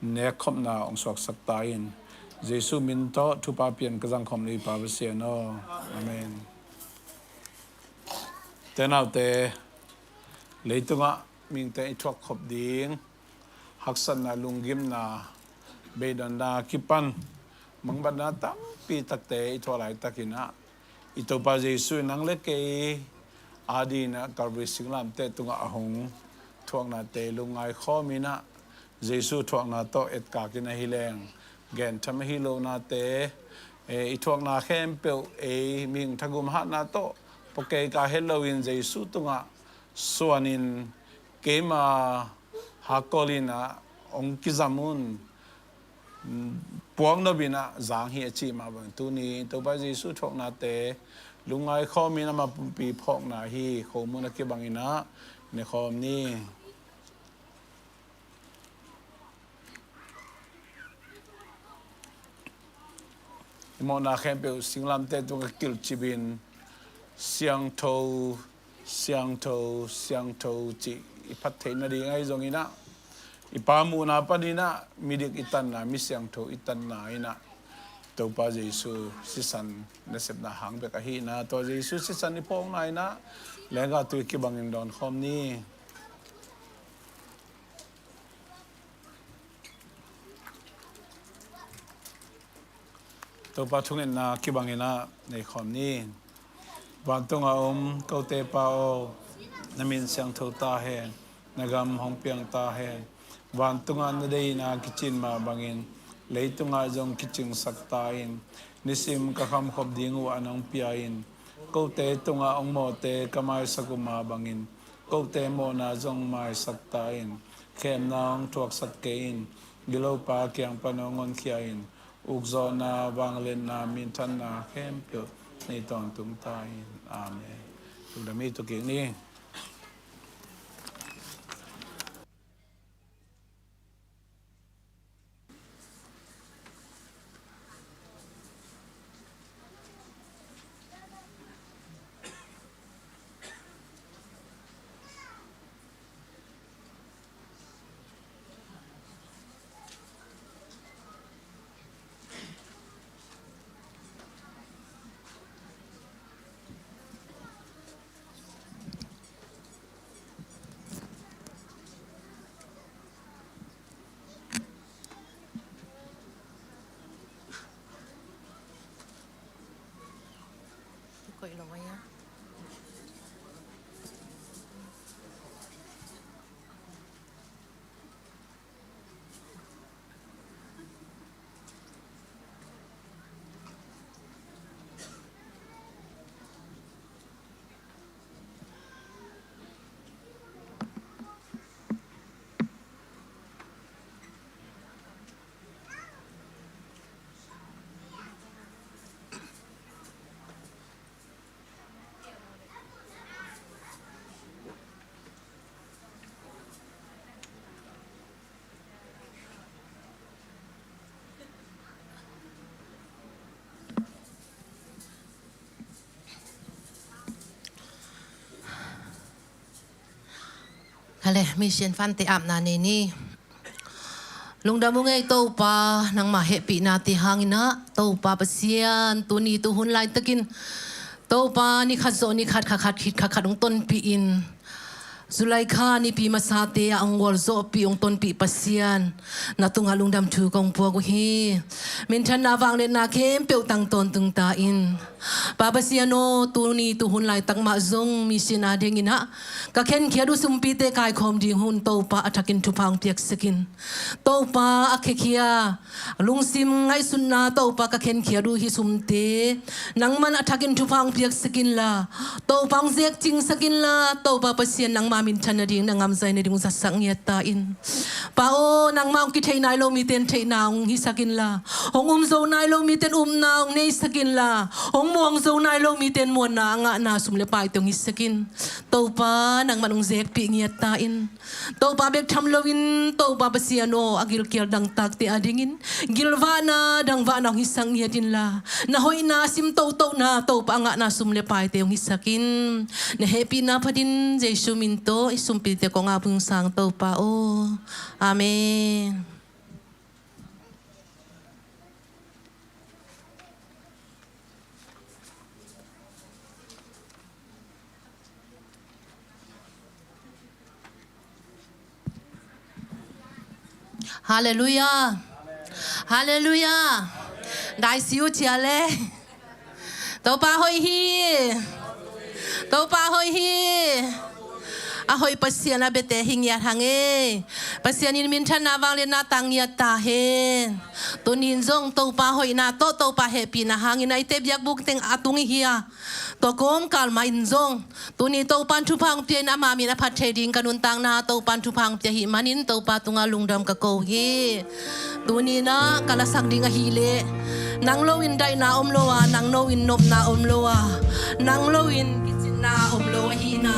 nekkhopna hong suaksak ta in. Jesu min tawh thupha pian ka zangkhawm ni, Pa Pasian aw. Amen. Tenaute, leitungah mihingte i thuakkhop ding haksatna, lunggimna, beidonna kipan mangbatna tampi takte i thuak laitakin ah, i Topa Jesu in nang le kei adingin ah Calvary singlamteh tungah a hong thuaknate lungngai khawmin ah, Jesu thuakna tawh etkak in ahi leng gentham ahi lonate, eh, i thuakna khempeuh ei mihing thagum hatna tawh pua kei ka het loin Jesu tungah suanin keima hakkol in ah hong kizam un, puaknop in ah zang hi a cih mah bang tuni Topa Jesu thuaknate lungngai khawmin amah pumpi phawkna hi khomun a kibangin ah ne khawm ni. I mawhna khempeuh singlamteh tungah kilcipin siangtho, siangtho, siangtho cih i phat theih nading ahi zongin ah i Pa muhna panin ah midik i tanna, mi siangtho i tanna in ah Topa Jesu sisan nasepna hang bek ahihna, tua Jesu sisan i phawkna in ah lenggah tui kibangin dawn khawm ni. Topa thungetna kibangin ah nei khawm ni. Vantungah om kote Pa aw, na min siangtho ta hen, na gam hong piang ta hen. Vantungah na deihna kicin mah bangin leitungah zong kicingsak ta in. Nisim ka khamkhop ding uh an hong pia in. Kote tungah hong mawhte ka maisak uh mah bangin kote mawhna zong maisak ta in. Khemna hong thuaksak kei in. Gilopa kiang pan hong honkhia in. Ukzawhna, vangliatna, minthanna khempeuh nei tawntung ta in. Amen. Lungdam hi, tu kik ni. Hale, mission fund te apna nei ni. Lungdam ung ei Topa, nangmah hehpihna te hangin ah Topa Pasian, tuni tuhun laitakin Topa, ni khat zawh ni khat, kha khat khit kha khat hong tonpih in, July kha nipi masate ah hong gualzawhpih, hong tonpih Pasian, na tungah lungdam thu kong puak uh hi. Minthanna, vangliatna khempeuh tang tawntung ta in. Pa Pasian aw, tuni tuhun laitak mah zong mission a dingin ah ka khenkhiat uh sumpite kaikhawm ding hun Topa a thakin thupha hong piaksak in. Topa a khekhia lungsim ngaihsutna Topa ka khenkhiat uh hih sumte nangman a thakin thupha hong piaksak inla, Topa hong zekcingsak inla, Topa Pasian nangma minthan nading, na ngamzai nading hong zatsak ngiat ta in. Pa aw, nangmah hong kithei nai lo mite in theihna hong hisak inla, hong um zo nai lo mite in upna hong neisak inla, hong muang zo nai lo mite in muanna a ngahna sum le paite hong hisak in. Topa nangmah hong zekpih ngiat ta in. Topa bek tham loin Topa Pasian aw, a gilkial dangtakte a dingin gilvahna dangvahna hong hisak ngiat inla, na hoihna a sim tohtohna Topa a ngahna sum le paite hong hisak in. Na hehpihna phatin Jesu min tawh i sumpite kong ap ung, Sang Topa aw. Amen. Halleluiah. Halleluiah. Dai siu cia le. Topa hoih hi. Topa hoih hi. A hoih Pasian a biate hi ngiat hang e. Pasian in minthanna vangliatna tang ngiat ta hen. Tuni in zong Topa hoihna tawh Topa hehpihna hangin a eite biakbuk teng a tung i hi a, tua kawmkal mah in zong tuni Topa in thupha hong pia in ama min a phat thei ding ka nuntakna Topa in thupha hong pia ahih manin Topa tungah lungdam ka ko hi. Tuni in ah ka lasak ding ahih leh, nang lo in daihna om lo a, nang lo in nopna om lo a, nang lo in kicinna om lo ahihna,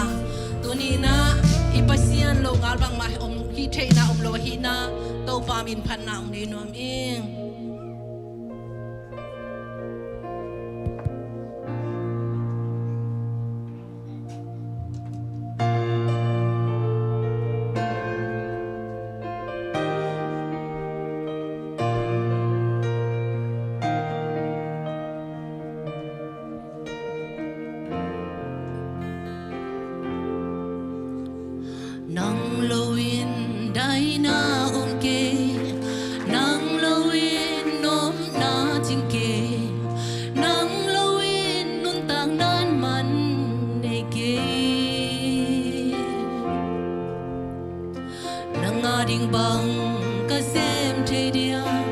tuni in ah i Pasian longal bangmah om, hih theihna om lo ahihna, Topa min phatna hong nei nuam ing. Nang lo in daihna om kei, nang lo in nopna cing kei, nang lo in nuntakna man nei kei. Nang a ding bang ka sem thei diam,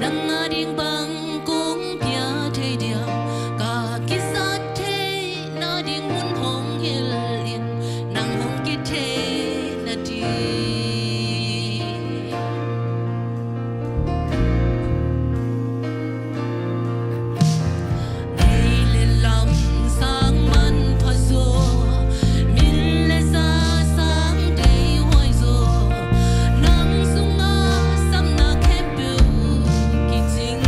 nang a ding bang kong pia thei diam, ka kisat theihna ding mun hong hilh in, nang hong kithei na ding. Ei le lam sang manpha zaw, min le za sang deihuai zaw, nang sungah sapna khempeuh kicing.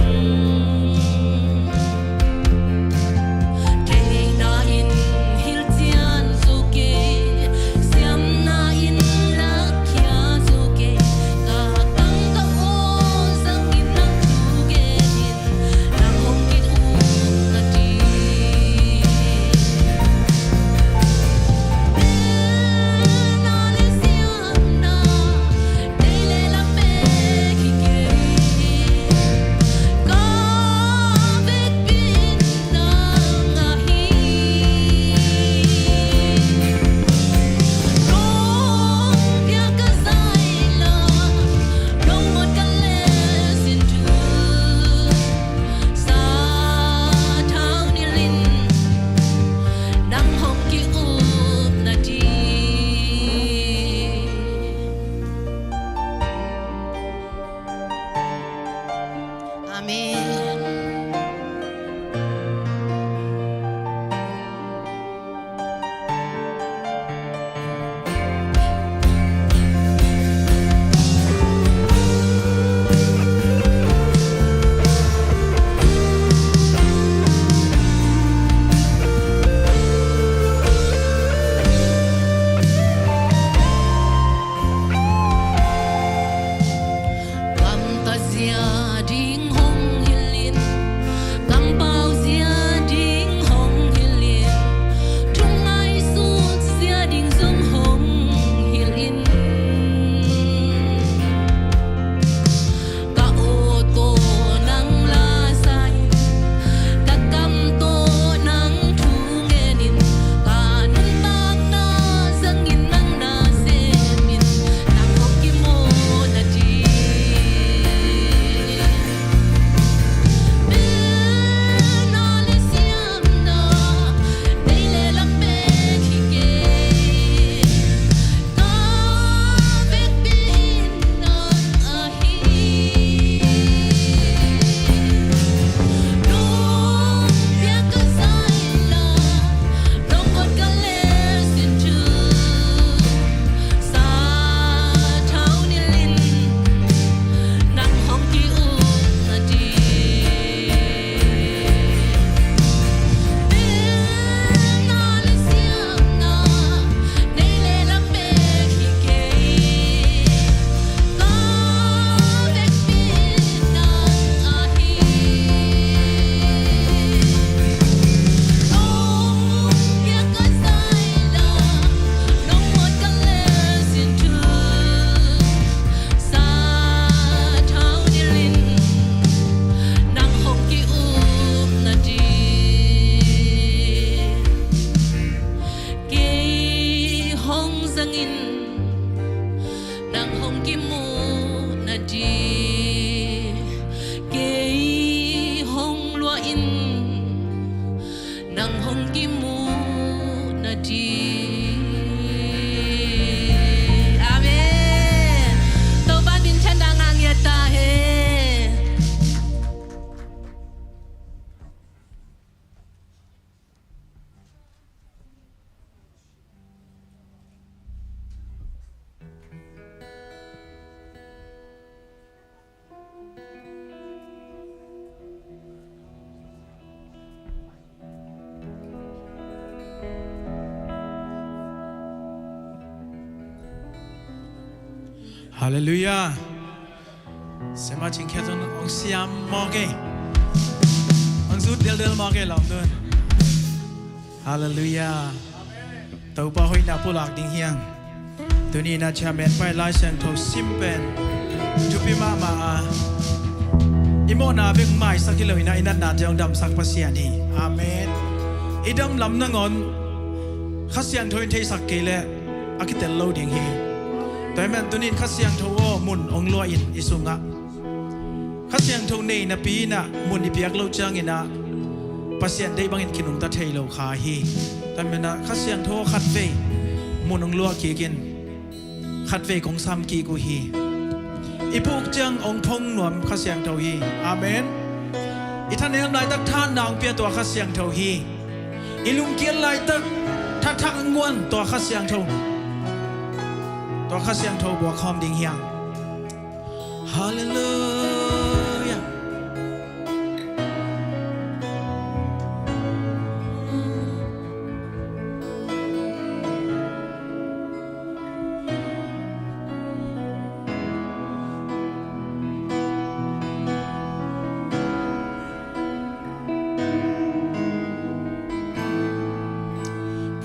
Ang hong kimu na ding. Amen. Topa minthanna ngah ngiat ta hen. Halleluiah. Siamah Cing Khiat zong hong siam mawk e. Hong zut deldel mawk e, lam nun. Halleluiah. Topa hoihna pulak ding hi hang. Tuni-in ah chairman pa in Lai Siangtho sim pen thupi mahmah a, i mawhna bek maisak hi lo-in ah i natna zong damsak Pasian hi. Amen. I dam lam nangawn Kha Siangtho in theisak kei leh a kitel lo ding hi. Tua ahih manin tuni-in Kha Siangtho aw, mun hong luah in i sungah. Kha Siangtho nei napi-in ah mun i piak loh ciangin ah Pasian deih bangin kinungta thei lo kha hi. Tua ahih manin ah Kha Siangtho khatvei mun hong luah kik in, khatvei kong sam kik uh hi. I puk ciang hong phong nuam Kha Siangtho hi. Amen. I thanem laitak thahatna hong pia tua Kha Siangtho hi. I lungkiat laitak thathak nguan tua Kha Siangtho, tua Kha Siangtho buak khawm ding hi hang. Halleluiah.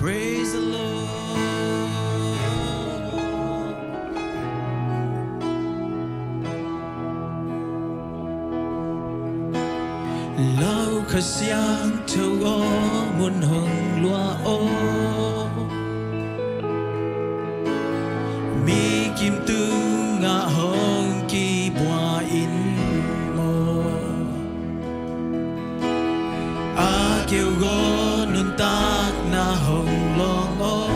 Praise the Lord. Lau Kha Siangtho aw, mun hong luah aw. Mi kim tungah hong kibua in maw. A keugaw nuntakna hong lawng aw.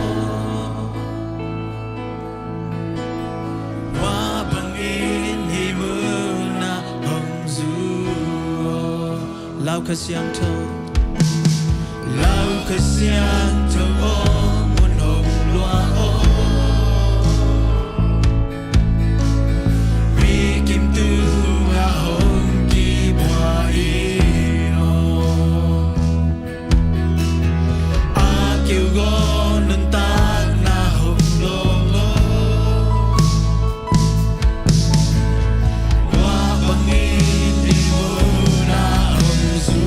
Tua bangin hih munah hong zu aw. Lau Kha Siangtho, Lau Kha Siangtho aw, mun hong luah aw. Mi kim tungah hong kibua in aw. A keugaw nuntakna hong lawng aw. Tua bangin hih munah hong zu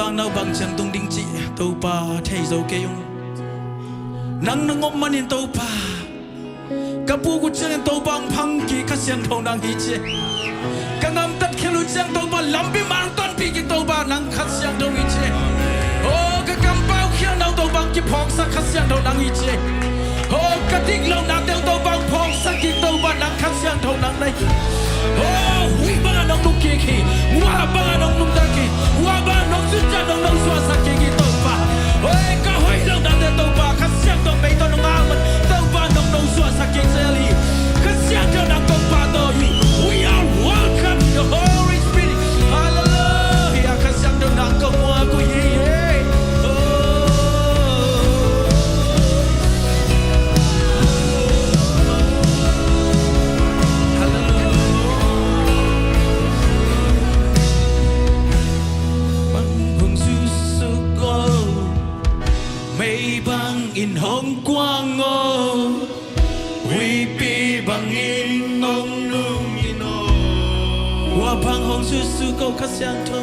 Sangno bang ciang tung ding cih Topa thei zo kei ung. Nang na ngop manin Topa, ka puk uh ciangin Topa hong phang kik Kha Siangtho nang hi ci. Ka ngamtat khial uh ciang Topa lampi mah hong tonpih kik Topa nang Kha Siangtho hi ci. Oh, ka kampau khialhna uh Topa hong kiphawksak Kha Siangtho nang hi ci. Oh, ka diklohnate uh Topa hong phawksak kik Topa nang Kha Siangtho nang na hi. Oh, huih bangah nong nungkik hi. Hua bangah nong nungta kik hi. Hua bangah nong zun ciang nong nong suahsak kik hi Topa. Hoi, ka hoih lohnate Topa Kha Siangtho mei tawh nong au man Topa nong nong suahsak kik zel hi. Kha Siangtho nang Topa tawh hi. We are welcome the Holy Spirit. Hallelujah. Kha Siangtho nang ka muak uh hi. Oh. Hallelujah. Bang hong susuk aw, mei bangin hong kuang aw, huihpi bangin hong nungin aw. Hua bang hong susuk aw Kha Siangtho.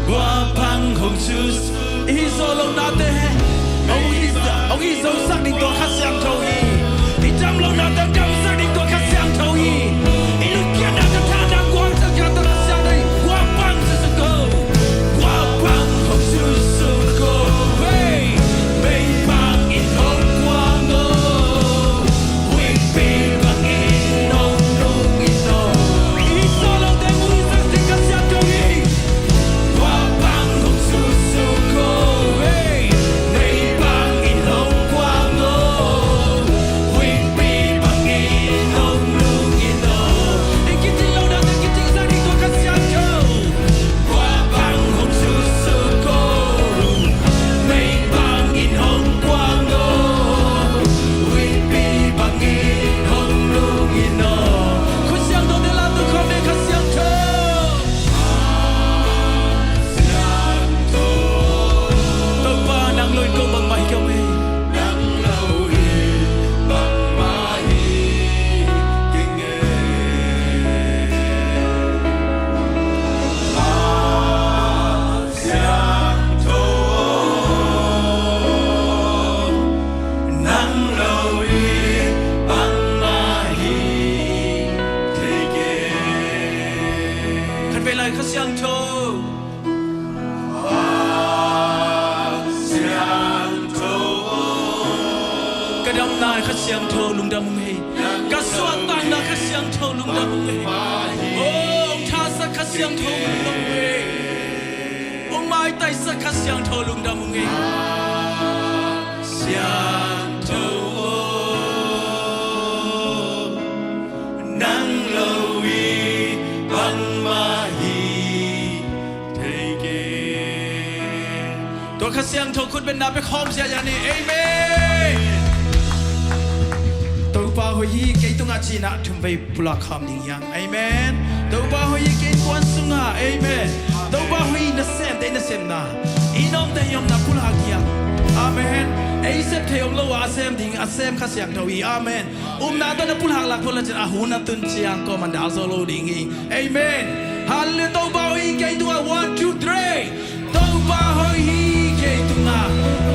Hua bang hong susuk. I hih zawh lohnate hong hih, hong hih zosak ding tua Kha Siangtho hi. I dam lohnate damsak ding tua Kha Siangtho hi. I lungkiatnate thahatna guangsak ding tua Kha Siangtho hi. Hua bang hong susuk aw. Hua bang hong susuk aw. Hey, mei bangin hong kuang aw. Huihpi bangin hong nungin aw. I hih zawh lohnate hong hih zosak ding Kha Siangtho hi. Hua bang hong susuk aw, hey, mei bangin hong kuang aw, huihpi bangin hong nungin aw. I kicing lohnate kicingsak ding tua Kha Siangtho. Hua bang hong susuk aw, mei bangin hong kuang aw, huihpi bangin hong nungin aw. Kha Siangtho te la tu khawm ni Kha Siangtho. Topa nang lo in ko bangmah hi kei ung ei. Siangtho, nang lo in bangmah hi thei kei. Khatvei lai Kha Siangtho. Kha Siangtho. Ka damna Kha Siangtho lungdam ung ei. Ka suahtakna Kha Siangtho lungdam ung ei. Oh, hong thasak Kha Siangtho lungdam ung ei. Hong maitaisak Kha Siangtho lungdam ung ei. Siangtho aw, nang lo in bangmah hi thei kei. Tua Kha Siangtho khutbetna pia khawm ziahziah ni. Amen. Topa hoih hi kei tungah ci-in ah thumvei pulak khawm ding hi hang. Amen. Topa hoih hi kei innkuan sungah. Amen. Topa hoih hi nasem te i nasemna, i nawmte i omna pulak hi hang. Amen. Ei sep thei om lo a, a sem ding a sem Kha Siangtho hi. Amen. Upna tawh na pulak lak phot le cin a hun a tun ciang kawm a dal zo lo ding hi. Amen. Hallelujah. Topa hoih hi kei tungah. One, two, three. Topa hoih hi kei tungah.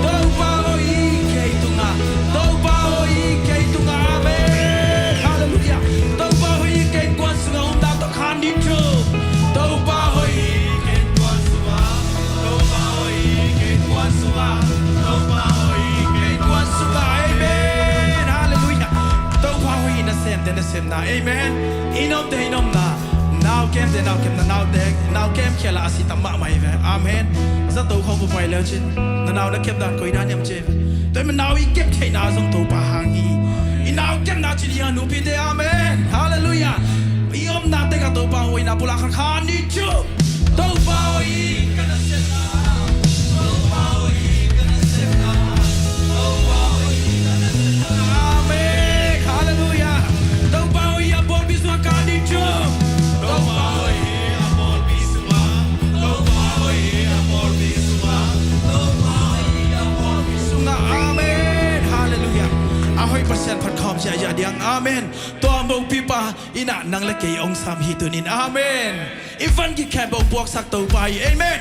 Topa hoih hi kei tungah. Topa hoih hi kei tungah. Amen. Hallelujah. Topa hoih hi kei innkuan sungah, upna tawh khan ding thu. Topa hoih hi kei innkuan sungah. Topa hoih hi kei innkuan sungah. Topa hoih hi kei innkuan sungah. Amen. Hallelujah. Topa hoih hi nasemte nasemna. Amen. I nawmte i nawmna. Nau kemte nau kemna, naute nau kem khial a, a si tam mahmah hi ve. Amen. Zato khawng pawpai le uh cin, na nau na kep dan koi dan hiam ci hi ve. Tua hi mah nau i kep theihna zong Topa hang hi. I nau kepna cin hi a nupite. Amen. Hallelujah. I omna tekah Topa hoihna pulak khat khan ni cu. Topa hoih hi ka nasemna. Topa hoih hi ka nasemna. Topa hoih hi ka nasemna. Amen. Hallelujah. Topa hoih hi a pawlpi sungah khan ni cu. Topa hoih hi a pawlpi sungah. Topa hoih hi a pawlpi sungah. Topa hoih hi a pawlpi sungah. Amen. Hallelujah. A hoih Pasian phat khawm ziahziah ding. Amen. Tua mopipa in ah nang le kei hong sam hi tuni-in. Amen. I van kik khempeuh puaksak Topa hi. Amen.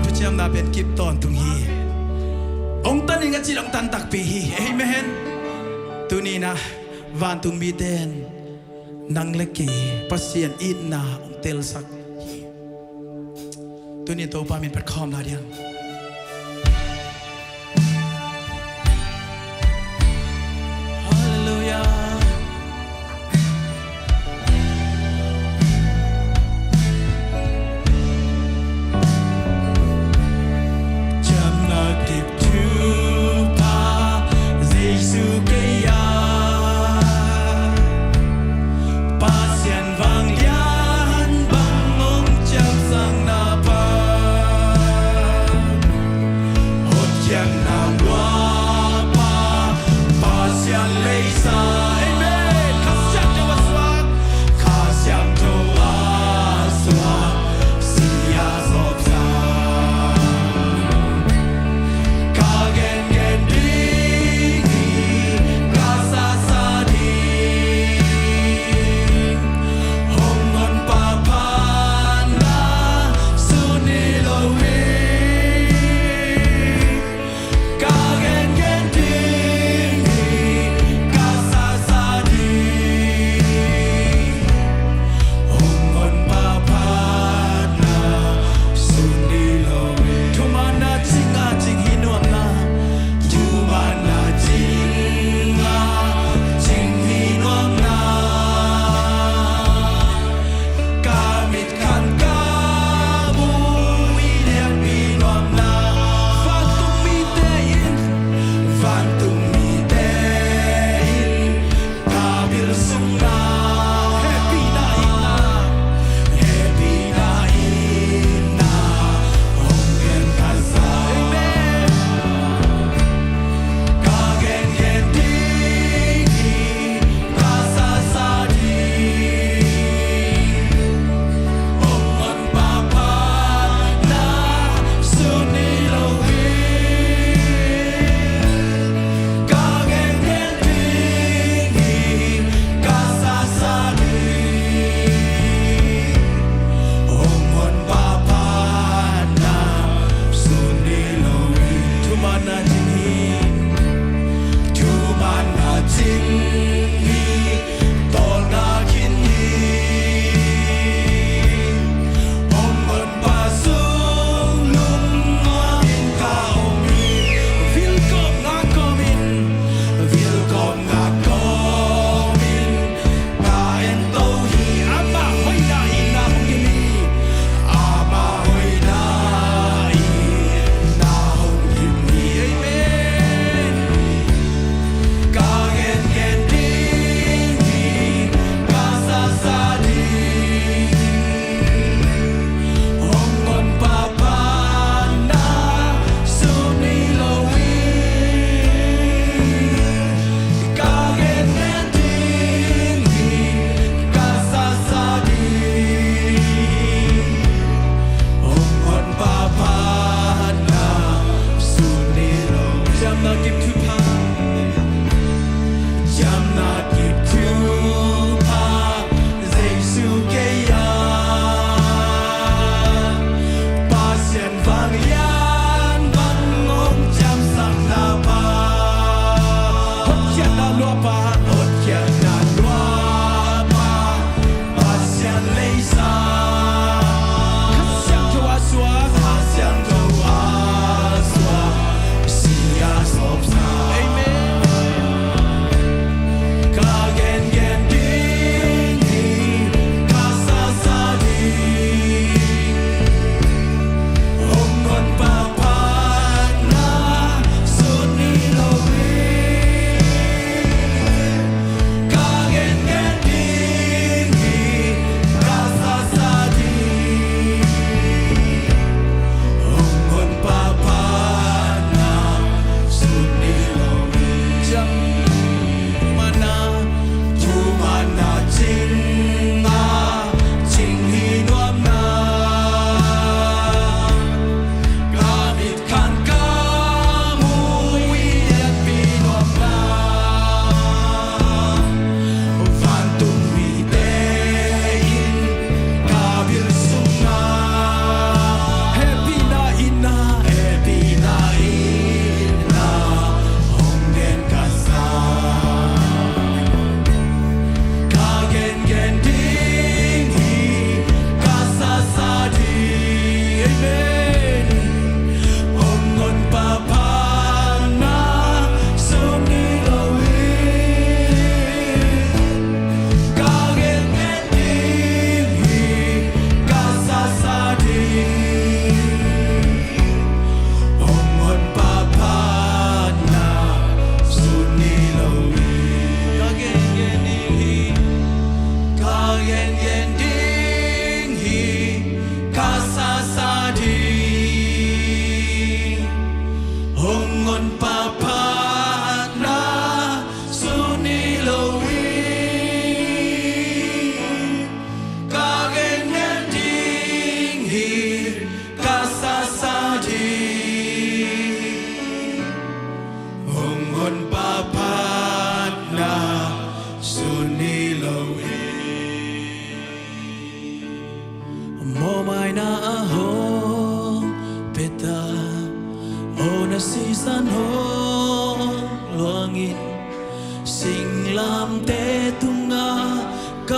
Thuciamna pen kip tawntung hi. Ong tan ing a cih ong tan takpi hi. Amen. Tuni-in ah vantung mite in nang le kei Pasian itna ong telsak hi. Tuni Topa min phat khawm lai ding. Halleluiah. Ciamna kip Topa Jesu kei a, Pasian vanglian bang ong ciamsakna pa.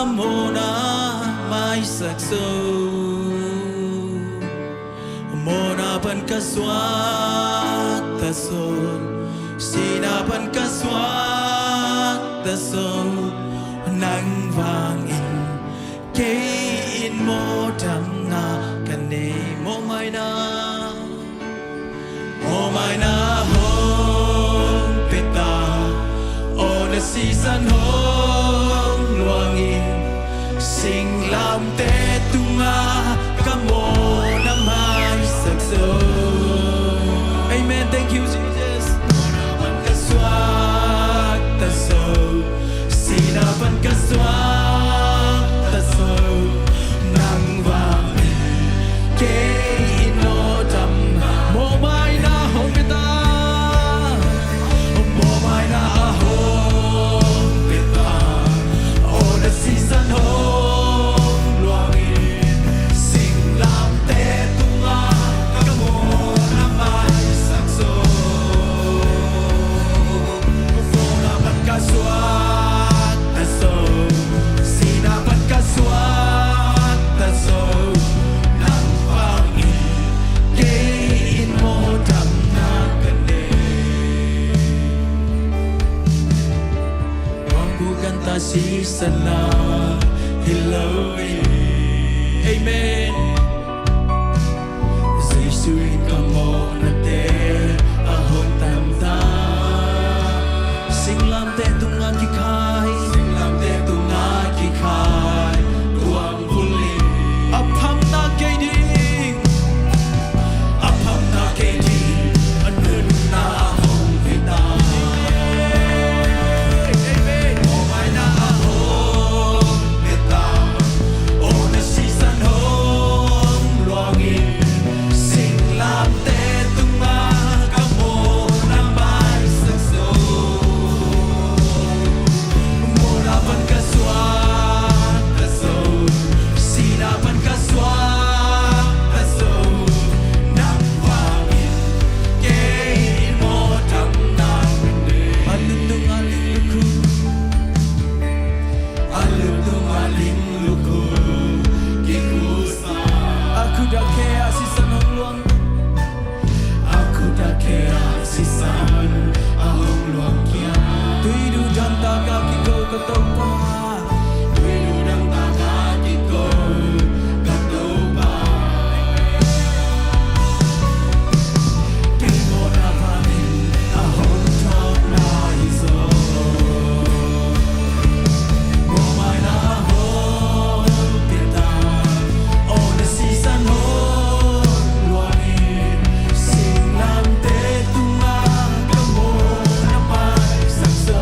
Mawhna maisak zo, mawhna pan ka suakta zo, sihna pan ka suakta zo, nang vangin kei in mawhdamna ka nei. Mawhmaina, mawhmaina hong pia ta, awna sisan hong luangin, singlamteh tunga ka mawhna maisak zo. Amen. Thank you, Jesus. Mawhna pan ka suakta zo, sihna pan ka suakta zo, nang vangin kei in mawhdamna. Mawhmaina hong pia ta, mawhmaina hong pia ta, awna sisan hong luangin, singlamteh tunga ka mawhna maisak zo. Mawhna pan ka suakta zo, sihna pan ka suakta zo, nang vangin kei in mawhdamna ka nei. Wang bukan ta sisan na hi lo hi. Amen. Jesu in ka mawhnate a hong tam ta. Singlamteh tunga kikhai, singlamteh tunga kikhai, tuang bul in a phamna kei ding, a phamna kei ding, a nunna hong pia ta. Amen. Mawhmaina hong pia ta, awna sisan hong luangin, singlamteh tunga ka mawhna maisak zo. Mawhna pan ka suakta zo, sihna pan ka suakta zo, nang vangin kei in mawhdamna ka nei. A lungtungah ling lukhu, a lungtungah ling lukhu, kikhusa. A khut a khe a sisan hong luang, a khut a khe a sisan a hong luang khia. Tuidu dangtak a kiko ka Topa, tuidu dangtak a kiko ka Topa. Kei mawhna panin a hong thawkna hi zaw. Mawhmaina hong pia ta, awna sisan hong luangin, singlamteh tunga ka mawhna maisak zo.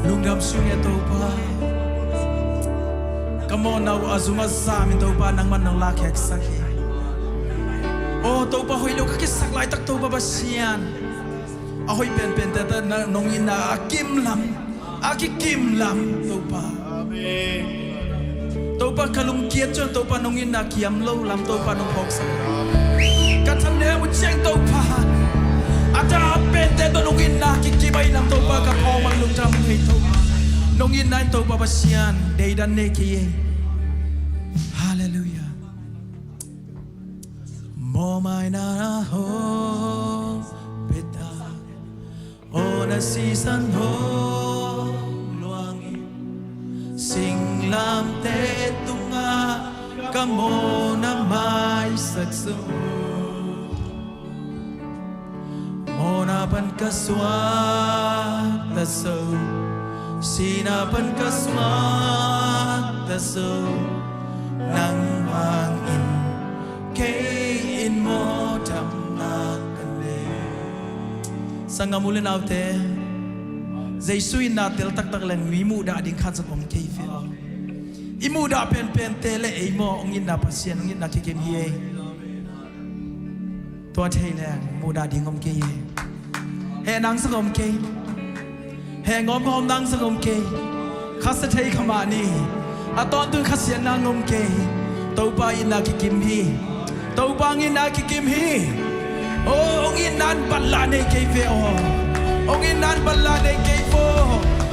Lungdam sung e Topa. Ka mawhna uh a zung a zam in Topa nangman nong lakheksak hi. Aw Topa, hoih lo ka kisak laitak Topa Pasian, a hoih penpente tawh nong itna a kimlam, a kikimlam Topa. Topa, ka lungkiat ciang Topa nong itna kiam lo lam Topa nong phawksak. Ka thanem uh ciang Topa, a dang pente tawh nong itna kikim ahih lam Topa ka phawk man lungdam hi Topa. Nong itna in Topa Pasian deidan nei kei ei. Halleluiah. Mawhmaina hong pia ta. Aw na sisan hong luangin singlamteh tungah ka mawhna maisak zo. Mawhna pan ka suakta zo, sihna pan ka suakta zo. Nangmah in kei in mawhdamna ka nei. Sanggam u le naute, Jesu in na tel taktak leng mi muhdah ding khat zong om kei ve aw. I muhdah penpente le ei maw hong itna Pasian hong itna kikim hi ei. Tua thei leng muhdah ding om kei ei. Heh nang zong om kei. Heh ngawmngawm nang zong om kei. Khasia thei kha mah ni. A tawntung khasia nang om kei. Topa itna kikim hi. Topa itna kikim hi. Aw hong itna in banlah nei kei ve aw. Hong itna in banlah nei kei vo.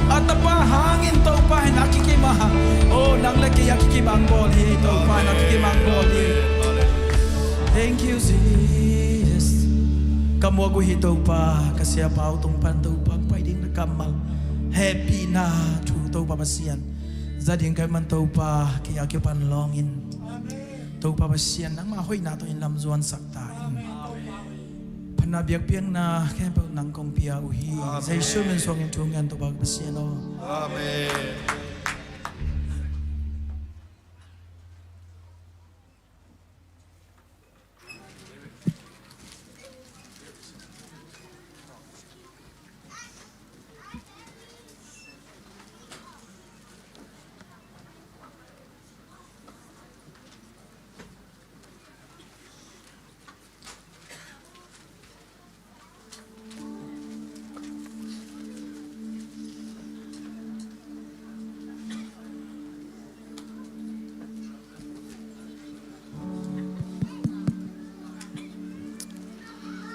A Tapa hangin Topa in a kikim a. Aw nang le kei a kikim a hong bawl hi. Topa in a kikim a hong bawl hi. Thank you Jesus. Ka muak uh hi Topa, ka siapa uh tung pan Topa hong pai ding na kammal hehpihna thu Topa Pasian za ding ka hih man Topa kei a kipan lawngin Topa Pasian nangmah hoihna tawh in lam zuansak ta in. Phatna biakpiakna khempeuh nang kong pia uh hi. Amen. Jesu min suangin thu ngen Topa Pasian aw. Amen.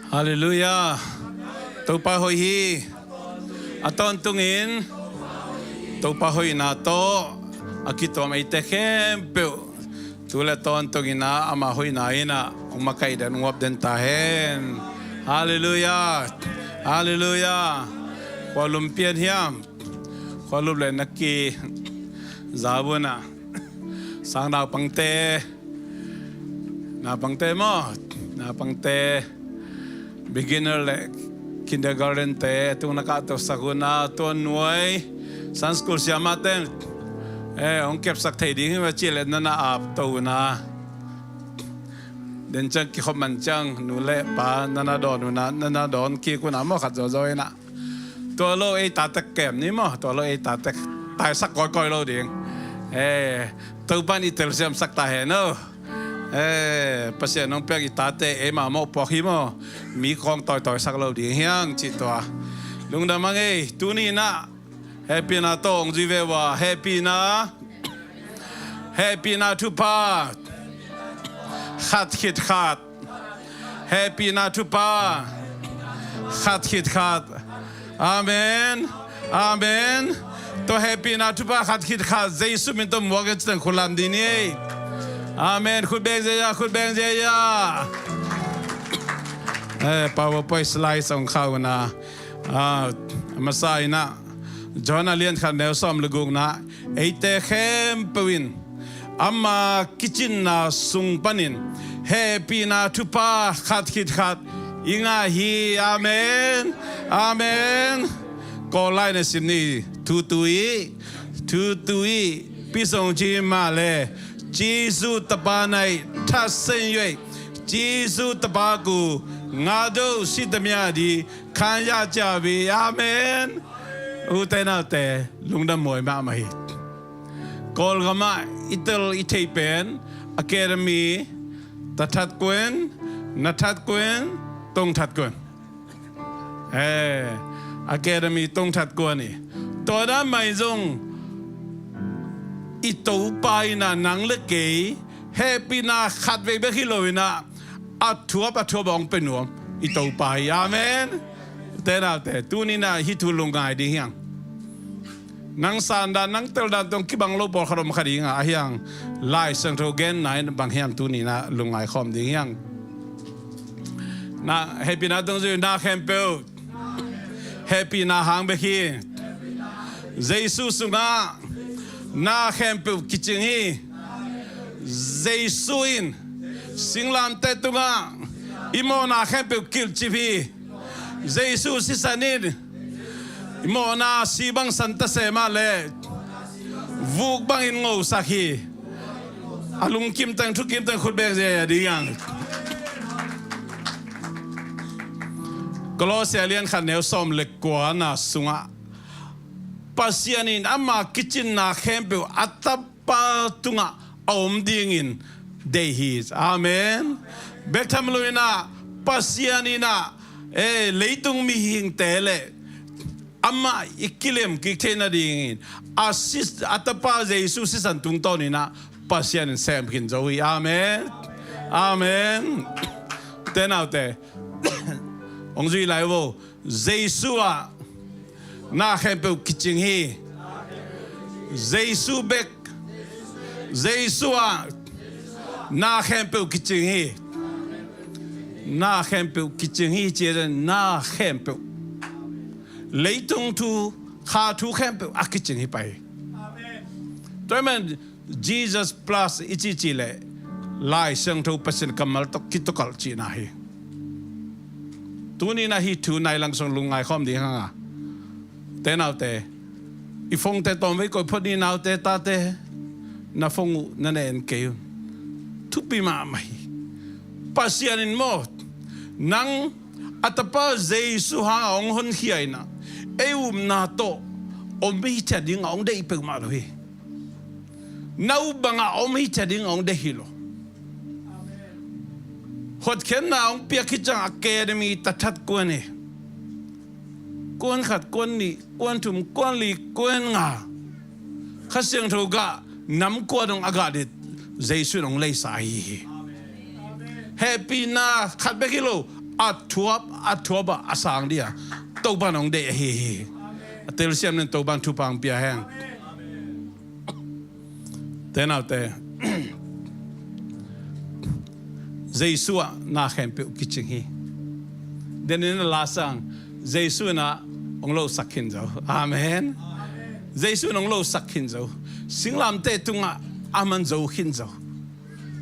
Halleluiah. Topa hoih hi. A tawntungin Topa hoihna tawh a kituam eite khempeuh tu le tawntungin ah ama hoihna in ah hong makaih den, hong uap den ta hen. Halleluiah. Halleluiah. Khualum pian hiam? Khualum le na kiza vun ah sang naupangte, naupangte maw, naupangte, beginner le kindergarten te tung na kahtosak un ah, tua nuai Sunday school siamah teng eh hong kepsak thei ding hi va ci le na na apto un ah. Den ciang kikhop man ciang nu le pa na na dawn un ah, na na dawn kik un ah maw, khat zawzaw in ah. Tua lo ei tate kem ni maw, tua lo ei tate taisak kawikawi lo ding. Eh, Topa in i telsiamsak ta hen aw. Eh, Pasian hong piak i tate ei mah mawh puak hi maw. Mi kawng tawitawisak lo ding hiang cih tua. Lungdam hang ei, tuni in ah hehpihna tawh hong zui ve ua, hehpihna, hehpihna thupha khat khit khat. Hehpihna thupha khat khit khat. Amen. Amen. Tua hehpihna thupha khat khit khat Jesu min tawh muak in citeng khulam ding ni ei. Amen. Khut beng ziaia, khut beng ziaia. Eh, PowerPoint slide song khau na. Ah, a masa in ah John a lian khat neu sawm le gukna, eite khempeuh in ama kicinna sung panin hehpihna thupha khat khit khat i ngah hi. Amen. Amen. Kawllai na sim ni, thu tu i, thu tu i, pi song ci mah le, Jesu tapa nai, tha sen yue, Jesu tapa ku, nga do si tamia di, 看一下教会。阿门。Ute naute, lungdam huai mahmah hi. Kawlgam ah i tel i thei pen Academy, tathat kuen, nathat kuen, tongthat kuen. Eh, Academy tongthat kuen hi. Tua dan mah in zong i Topa in ah nang le kei hehpihna khat vei bek hi lo in ah, a thuap a thuap a hong pia nuam i Topa hi. Amen. Ute naute, tuni in ah hih thu lungngai ding hi hang. Nang san dan, nang tel dan tawh kibang lo pawlkhat om kha ding a, ahi hang Lai Siangtho genna in bang hiam tuni in ah lungngai khawm ding hi hang. Na hehpihna tawh zui, na khempeuh hehpihna hang bek hi. Jesu sungah na khempeuh kicing hi. Jesu in singlamteh tungah i mawhna khempeuh kilhcip hi. Jesu sisan in i mawhna si bang san ta se mah leh vuk bangin ngosak hi. A lungkim teng, thukim teng khut beng zia ding hi hang. Kolosia lian khat neu sawm le kuana sungah Pasian in ama kicinna khempeuh a tapa tungah a om dingin deih hi. Amen. Bek tham lo in ah Pasian in ah, eh, leitung mihingte le amah i kilem kik theih nadingin a si, a tapa Jesu sisan tungtawn in ah Pasian in sem khin zo hi. Amen. Amen. Ute naute, hong zui lai vo. Jesu ah na khempeuh kicing hi. Jesu bek. Jesu ah na khempeuh kicing hi. Na khempeuh kicing hi ci-a, na khempeuh. Leitung thu, kha thu khempeuh a kicing hi pah hi. Tua ahih man Jesus plus i cih cih leh Lai Siangtho Pasian kammal tawh kitukalh cihna hi. Tuni in ah hih thu nai lang sung lungngai khawm ding hang a. Ute naute, i phone-te tawmvei koih phot ni, naute tate, na phone uh na na en kei un. Thupi mahmah hi. Pasian in maw, nang a tapa Jesu hangah hong honkhia in ah, ei upna tawh om hi ciat dingah hong deih peuhmah lo hi. Na up bangah om hi ciat dingah hong deih hi lo. Hotkhiatna hong piak khit ciang Academy tathat kuan hi. Kuan khat, kuan nih, kuan thum, kuan li, kuan nga. Kha Siangtho gah nam kua dong a gah ding Jesu in hong leisa ahi hi. Hehpihna khat bek hi lo, a thuap a thuap ah a sang ding a Topa in hong deih ahi hi. A telsiam nen Topa in thupha hong pia hen. Ute naute, Jesu ah na khempeuh kicing hi. Denin a la sang, Jesu in ah hong losak khin zo. Amen. Jesu in hong losak khin zo. Singlamteh tungah a man zo khin zo.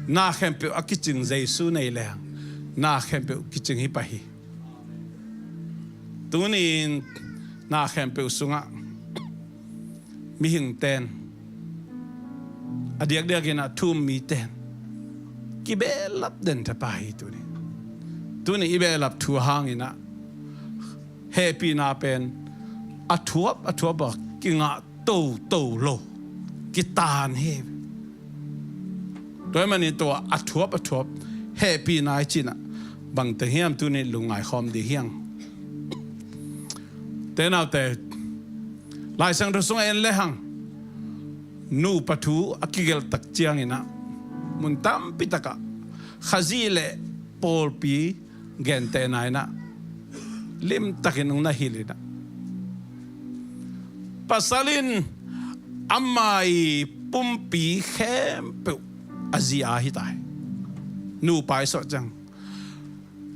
Na khempeuh a kicing Jesu nei leng, na khempeuh kicing hi pah hi. Tuni-in na khempeuh sungah mihingte'n, a diakdiakin a thu-um mite'n kibehlap den thei pah hi tuni. Tuni i behlap thu hangin ah hehpihna pen a thuap a thuap a kingah toto lo, kitan hi. Tua ahih manin tua a thuap a thuap hehpihna i cih in ah bangteng hiam tuni lungngai khawm ding hi hang. Ute naute, Lai Siangtho sungah en lehang, nupa thu a kigelh tak ciangin ah mun tampi takah Khazih le pawlpi gentehna in ah limtakin hong na hilh in ah, pasal in ama' pumpi khempeuh a zi-a hi ta hi. Nupa i sawh ciang,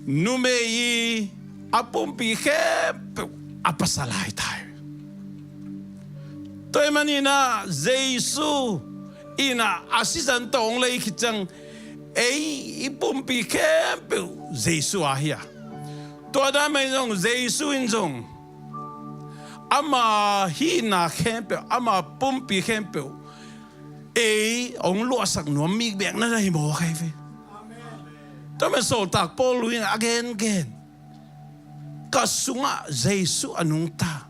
numei' a pumpi khempeuh a pasal-a hi ta hi. Tua ahih manin ah Jesu in ah a sisan tawh hong lei khit ciang, ei i pumpi khempeuh Jesu-a hi a. Tua dan mah in zong Jesu in zong ama' hihna khempeuh, ama' pumpi khempeuh ei hong luahsak nuam mi bek na na hi mawk hi ve. Tua ahih manin sawltak Paul in a gengen, ka sungah Jesu a nungta,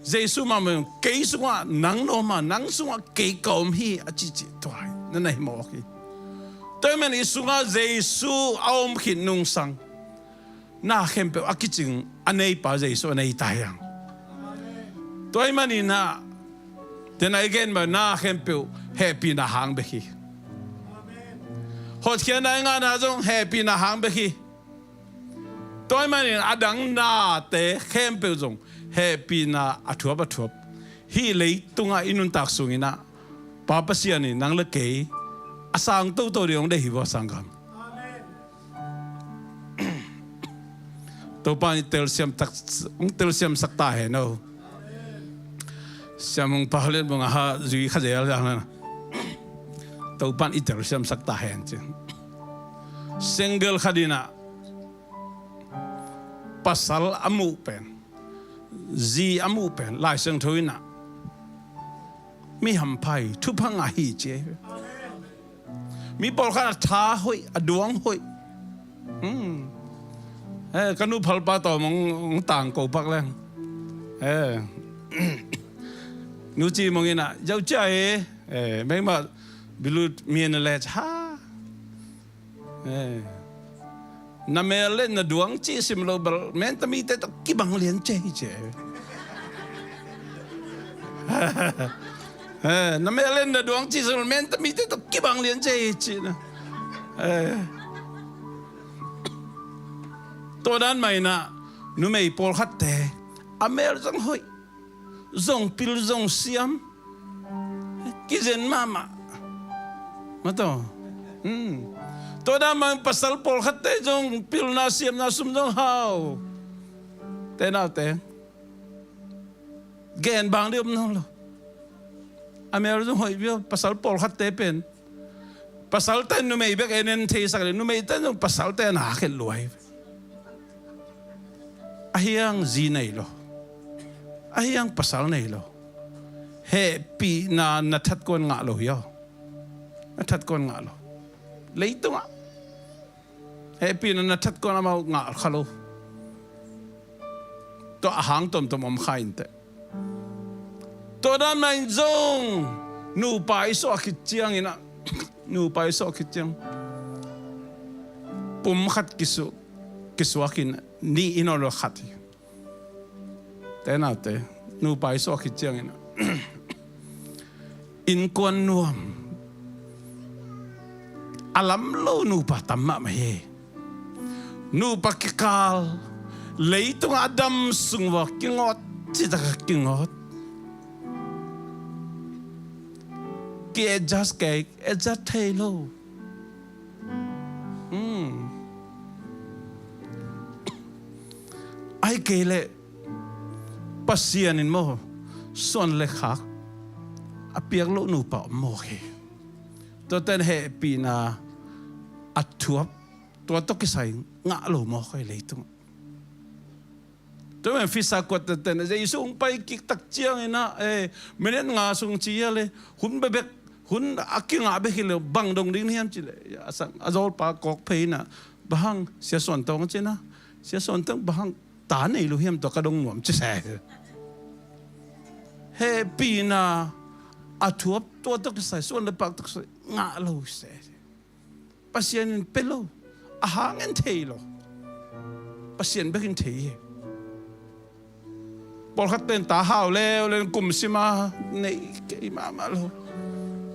Jesu mahmah in kei sungah nang na om a, nang sungah kei ka om hi a cihcih tua hi. Na na hi mawk hi. Tua ahih manin i sungah Jesu a om khit nung sang na khempeuh a kicing a neipa Jesu a nei ta hi hang. Tua ahih manin ah, tua na i gen mah na khempeuh hehpihna hang bek hi. Hotkhiatna i ngahna zong hehpihna hang bek hi. Tua ahih manin a dang nate khempeuh zong hehpihna a thuap a thuap. Hih leitungah i nuntak sungin ah Pa Pasian in nang le kei a sang toto ding hong deih hi vua sanggam. Topa in telsiam tak, hong telsiamsak ta hen aw. Siam hong pau lian bung a ha zui kha zel zang na. Topa in i telsiamsak ta hen ci. Single khat in ah pasal a muh pen, zi a muh pen, Lai Siangtho in ah mi hampha hi, thupha ngah hi ci. Mi pawlkhat a tha hoih, a duang hoih. Hmm. Eh, ka nu phalpa tawh mong, mong tang ko pak leng. Eh. Nu ci mong in ah, zau cia e. Eh, meng ma bilut mi na le cha. Eh. Na mel le na duang cih sim lo bel, menta mite tawh kibang lian cei ci. Eh, na mel le na duang cih sim lo, menta mite tawh kibang lian cei ci na. Eh. Tua dan mah in ah, numei pawlkhatte a mel zong hoih, zong pil zong siam, kizen mahmah. Mataw. Hmm. Tua dan mah pasal pawlkhatte zong pilna siamna sum zong hau. Te naute, gen bang dih om nawn lo. A mel zong hoih viau, pasal pawlkhatte pen. Pasalte numei bek en en theisak le, numeite zong pasalte na khet luai. Ahi hang zi nei lo. Ahi hang pasal nei lo. Hehpihna na that kuan ngah lo hi aw. Na that kuan ngah lo. Leitungah hehpihna na that kuan amau ngah kha lo. Tua a hang tuamtuam om kha inteh. Tua dan mah in zong nupa i suah khit ciangin ah, nupa i suah khit ciang pum khat kisu, kisuakin nih in aw lo khat hi. Te naute, nupa i suah khit ciangin ah, innkuan nuam a lam lo nupa tam mahmah hi. Nupa kikal, leitungah a dam sung vua kingawt, citaka kingawt. Ki-adjust kei, adjust thei lo. Hmm. Ahih kei leh Pasian in maw, suan le khak a piak loh nupa om mawk hi. Tuate in hehpihna a thuap, tua tawh kisai ngah lo mawk hi leitungah. Tua men fisa kuat teten Jesu hong pai kik tak ciangin ah, eh, minute nga sung ci a le, hun bebek, hun a kingah bek hi le, bang dong ding hiam ci le, a sang, a zawlpa kawk phei in ah, bang hang, Sia Suan Tawng ci na, Sia Suan Tawng bang hang, ta nei lo hiam tua ka dong nuam ci se. Hehpihna a thuap tua tawh kisai, suan le pak tawh kisai ngah lo se. Pasian in pe lo, a hang in thei lo. Pasian bek in thei hi. Pawlkhat ten ta hau leuleu kum sima nei kei mahmah lo.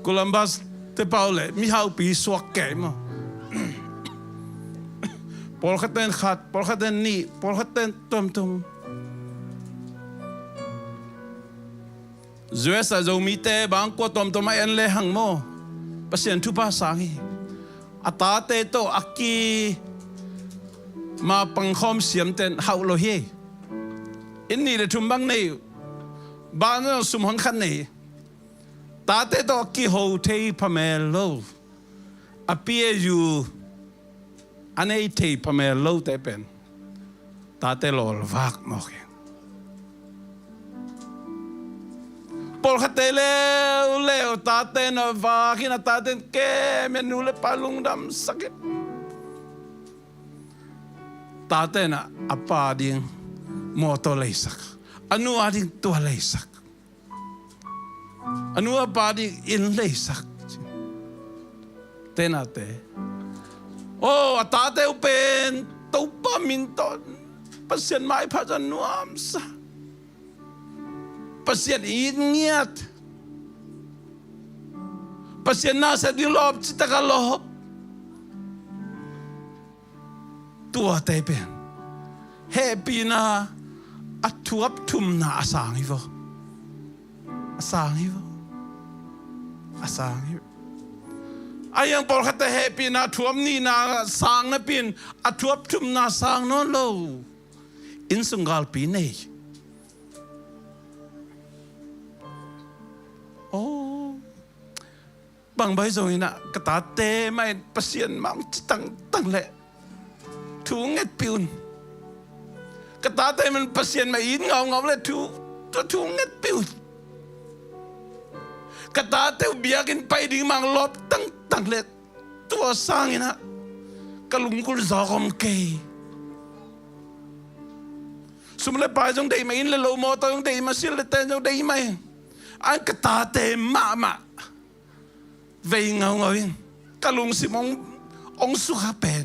Columbus te pau le mihaupi suak kei maw. Pawlkhat ten khat, pawlkhat ten nih, pawlkhat ten tuamtuam. U S a Zomite bang kua tuamtuam a en le hang maw, Pasian thupha sang hi. A tate tawh a ki ma pangkhawm siamten hauh lo hi. Inn nih le thum bang nei uh. Bang sum hon khat nei. Tate tawh a kiho thei phamel lo. A P A U a nei thei phamel lote pen tate lawlvak mawk hi. Pawlkhatte leuleu tate na vak in a tate in kem in nu le pa lungdamsak in. Tate na a pa ding mawtaw leisak. A nu a ding tua leisak. A nu a pa ding inn leisak. Tenate. Oh, a tate uh pen Topa min tawh Pasian maipha zong nuamsa. Pasian it ngiat. Pasian nasep ding lawp citak a lawp. Tuate pen hehpihna a thuap thumna a sang hi vaw. A sang hi vaw. A sang hi. A hiang pawlkhatte hehpihna thuap nihna sang napi-in a thuap thumna sang nawn lo. Inn sung galpi nei. Oh. Bang bai zong inah ka tate mah in Pasian mah hong ci tangtang leh thu ngetpih un. Ka tate mah in Pasian mah it ngaungau leh thu, tua thu ngetpih un. Ka tate uh biakinn pai ding mah hong lawp tangtang leh tua sang inah ka lunggulh zawk om kei. Sum le pai zong deih mah, inn le lo, mawtaw zong deih mah, sil le ten zong deih mah. An ka tate mahmah vei ngaungau in ka lungsim hong, hong sukha pen.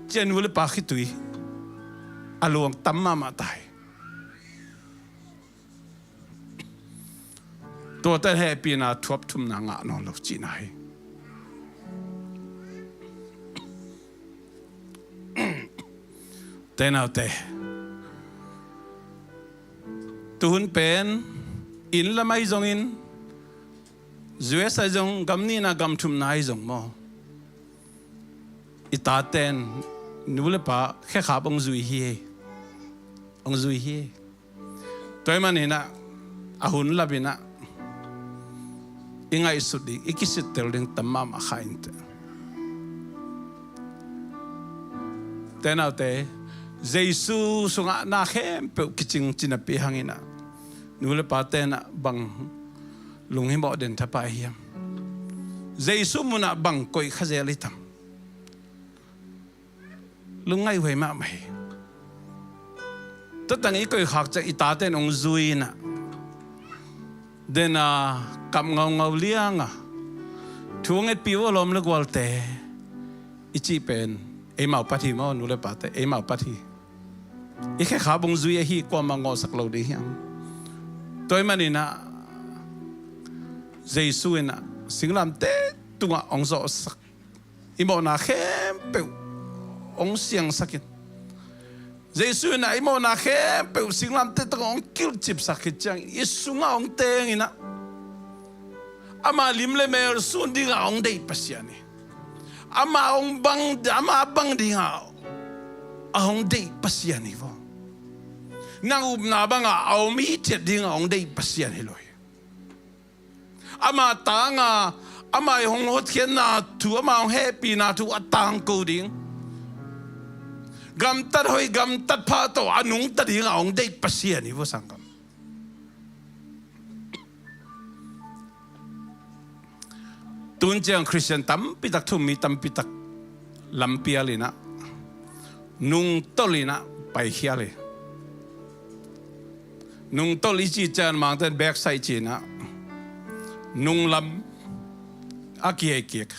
Cia nu le pa khitui a luang tam mahmah tai. Tuate hehpihna thuap thumna ngah nawn lo cihna hi. Tenaute, tuhun pen inn lam ahi zongin, U S ahi zong, gam nihna gam thumna ahi zong maw, i taten nu le pa khekhap hong zui hi. Hong zui hi. Tua ahih maninah a hun lap inah i ngaihsut ding, i kisittel ding tam mahmah kha inteh. Tenaute, Jesu sungah na khempeuh kicing cinapi hanginah nu le pa tenah bang lunghimawh den thapai hiam? Jesu munah bang koih kha zel i tam? Lungngaih huai mahmah hi. Tuatang i koih khak ciang i taten hong zui inah, dena kap ngaungau lianga thu ngetpih uh a lawm le gualte i cih pen eimau pat hi maw, nu le pate, eimau pat hi. I khekhap hong zui ahi, kuamah ngawhsak lo ding hiam? Tua ahih maninah Jesu inah singlamteh tungah hong zawhsak, i mawhna khempeuh hong siangsak in. Jesu inah i mawhna khempeuh singlamteh tungah hong kilhcipsak khit ciang i sungah hong teng inah, ama lim le mel sun dingah hong deih Pasian hi. Ama hong bang, ama bang dingah a hong deih Pasian hi vaw. Nang upna bangah a om hithiat dingah hong deih Pasian hi lo hi. Ama tanga, ama i hong hotkhiatna thu, ama hong hehpihna thu a tangko ding, gamtat hoih gamtat pha tawh a nungta dingah hong deih Pasian hi vaw, sanggam. Tun ciang Khristian tampitak, thu-um mi tampitak lampial inah, nungtolh inah paikhial hi. Nungtolh i cih ciang Mangten backside ci inah, nunglam a kihei kik.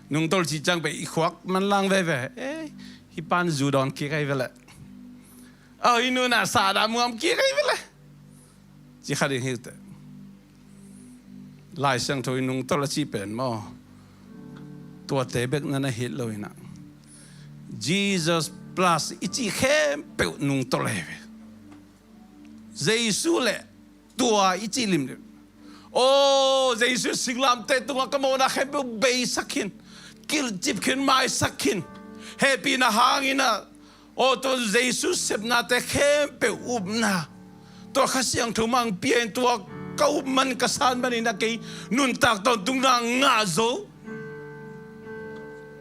Nungtolh cih ciang pen i khuak manlang veve. Eh, hih pan zu dawn kik ahi ve leh. Oh, hih nunah sahdah muam kik ahi ve leh, ci kha ding hi uh teh. Lai Siangtho i nungtolh a cih pen maw, tuate bek na na hi lo inah, Jesus plus i cih khempeuh nungtolh ahi ve. Jesu le tua i cih limlim. Oh, Jesu singlamteh tungah ka mawhna khempeuh beisak khin, kilhcip khin, maisak khin. Hehpihna hang inah, oh, tua Jesu sepnate khempeuh upna, tua Kha Siangtho mah hong pia in, tua ka up man, ka san man inah kei nuntak tawntungna ngah zo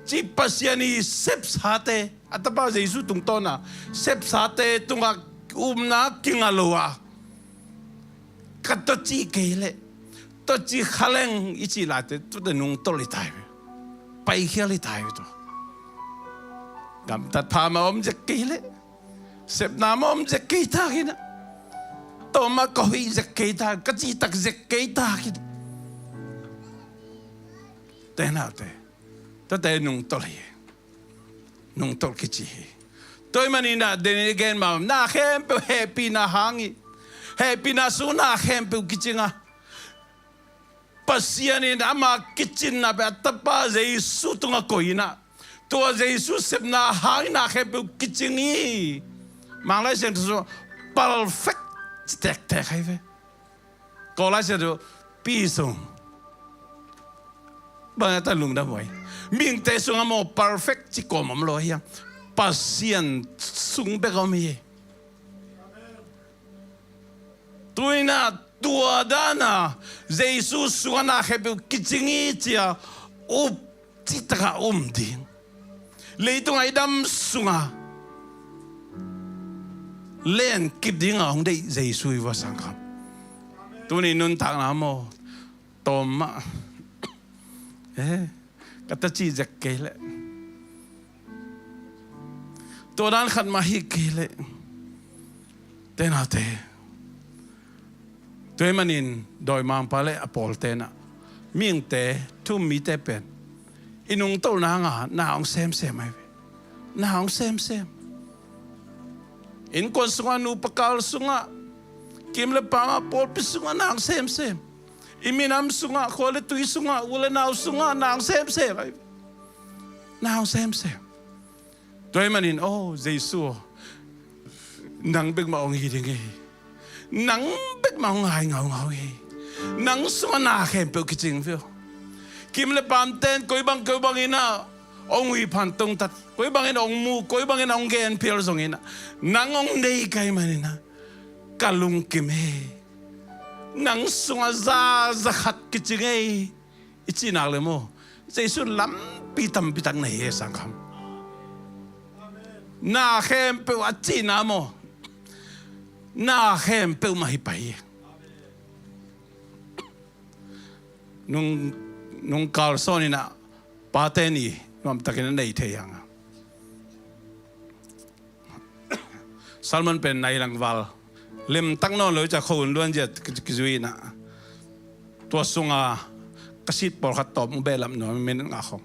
cih Pasian i sepsate, a Tapa Jesu tungtawna sepsate tungah upna kingah lo a, ka tua cih kei leh, tua cih kha leng i cih laite, tuate nungtolh i tai ve. Paikhial i tai ve tua. Gamtat pha mah om zek kei leh, Sepna mawh om zek kei takin ah, tawmah ka hoih zek kei takin, ka cihtak zek kei takin, tenate, tate nungtolh hi. Nungtolh kici hi. Tua ahih manin ah, den i gen mah, na khempeuh hehpihna hang hi. Hehpihna sung na khempeuh kicing a, Pasian in ama kicinna pen a Tapa Jesu tungah koih in ah, tua Jesu sepna hangin na khempeuh kicing hi. Mang Lai Siangtho sung perfect ci tektek hi ve. Kawl Lai Siangtho pi sung bang a ta lungdam huai. Mihingte sungah maw perfect ci kawm om lo hi hang. Pasian sung bek om hi. Tu-in ah tua dan a Jesu sungah na khempeuh kicing hi ci-a up cihtakah um ding. Leitungah i dam sungah len kip dingah hong deih Jesu hi vua sangkham. Tuni nuntakna maw, tawm mah, eh, ka ta cih zek kei leh, tua dan khat mah hi kei leh, tenate, tua ahih manin dawimangpa le a pawlte in ah, mihingte, thu-um mite pen i nungtolhna hangah na hong semsem ahi ve. Na hong semsem. Innkuan sungah, nupa kal sungah, kim le pam ah, pawlpi sungah na hong semsem. I minam sungah, khua le tui sungah, u le nau sungah na hong semsem ahi ve. Na hong semsem. Tua ahih manin, oh, Jesu aw, nang bek mah hong hi ding hi. Nang bek mah hong ngai ngaungau hi. Nang sungah na khempeuh kicing ve aw. Kim le pamten koi bang koi bangin ah hong huiphan tungtat, koi bangin hong mu, koi bangin hong genphial zongin ah, nang hong nei ka hih manin ah ka lungkim hi. Nang sungah za, za khat kicing hi, i cih nak leh maw, Jesu in lampi tampi tak nei hi sangkham. Na khempeuh a cihna maw, na khempeuh mah hi pah hi. Nung, nung kalsuan in ah pate ni nuamtakin a nei thei hang a, sermon pen nai lang val, lemtak nawn lo i cih a, khuahun luanzia ki, kizui in ah, tua sungah ka sit pawlkhat tawm hong behlap nuam, minute nga khawng.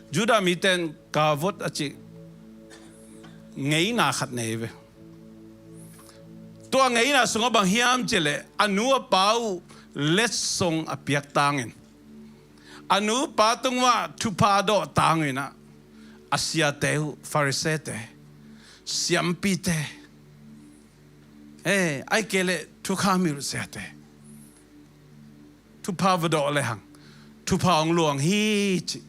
Judah mite in kavod a cih ngeina khat nei ve. Tua ngeina sungah bang hiam cih leh, a nu a pa uh letsong a piak tangin, a nu pa tungah thupha dawh tangin ah, a siate uh, Farisee-te, siampite, eh, ahih kei leh thukham hilh siate, thupha va dawh lehang thupha hong luang hi cih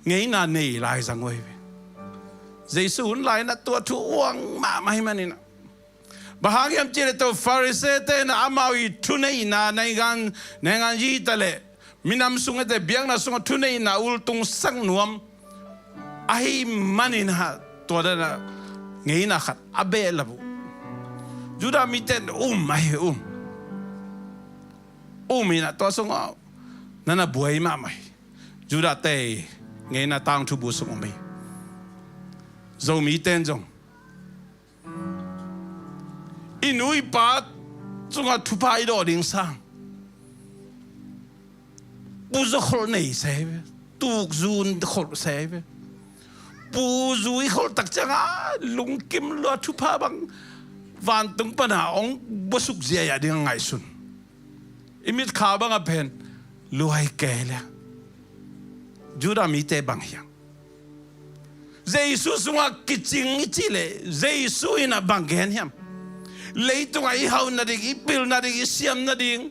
ngeina nei lai zang uh hi ve. Jesu hun lai-in ah tua thu uang mahmah ahih manin ah, bang hang hiam cih leh tua Farisee-te in ah amau i thuneihna, naingan, naingan yi ta leh, minam sung ete, biakna sungah thuneihna ultungsak nuam ahih manin ah, tua dan ah ngeina khat a behlap uh. Judah mite in um ahi, um. Um in ah tua sungah na na buai mahmah hi. Judah-te ngeina tangthu bu sung um hi. Zomite in zong i nu i pa sungah thupha i dawh ding sang, puzaw kholh nei se hi ve. Tukzu kholh se hi ve. Puzu i kholh tak ciangah lungkim lua, thupha bang vantung pana hong buasuk ziahziah ding a ngaihsun. I mitkha bangah pen luai kei leh. Judah mite bang hiam? Jesu sungah kicing i cih leh, Jesu in ah bang gen hiam? Leitungah i hauh nading, i pil nading, i siam nading,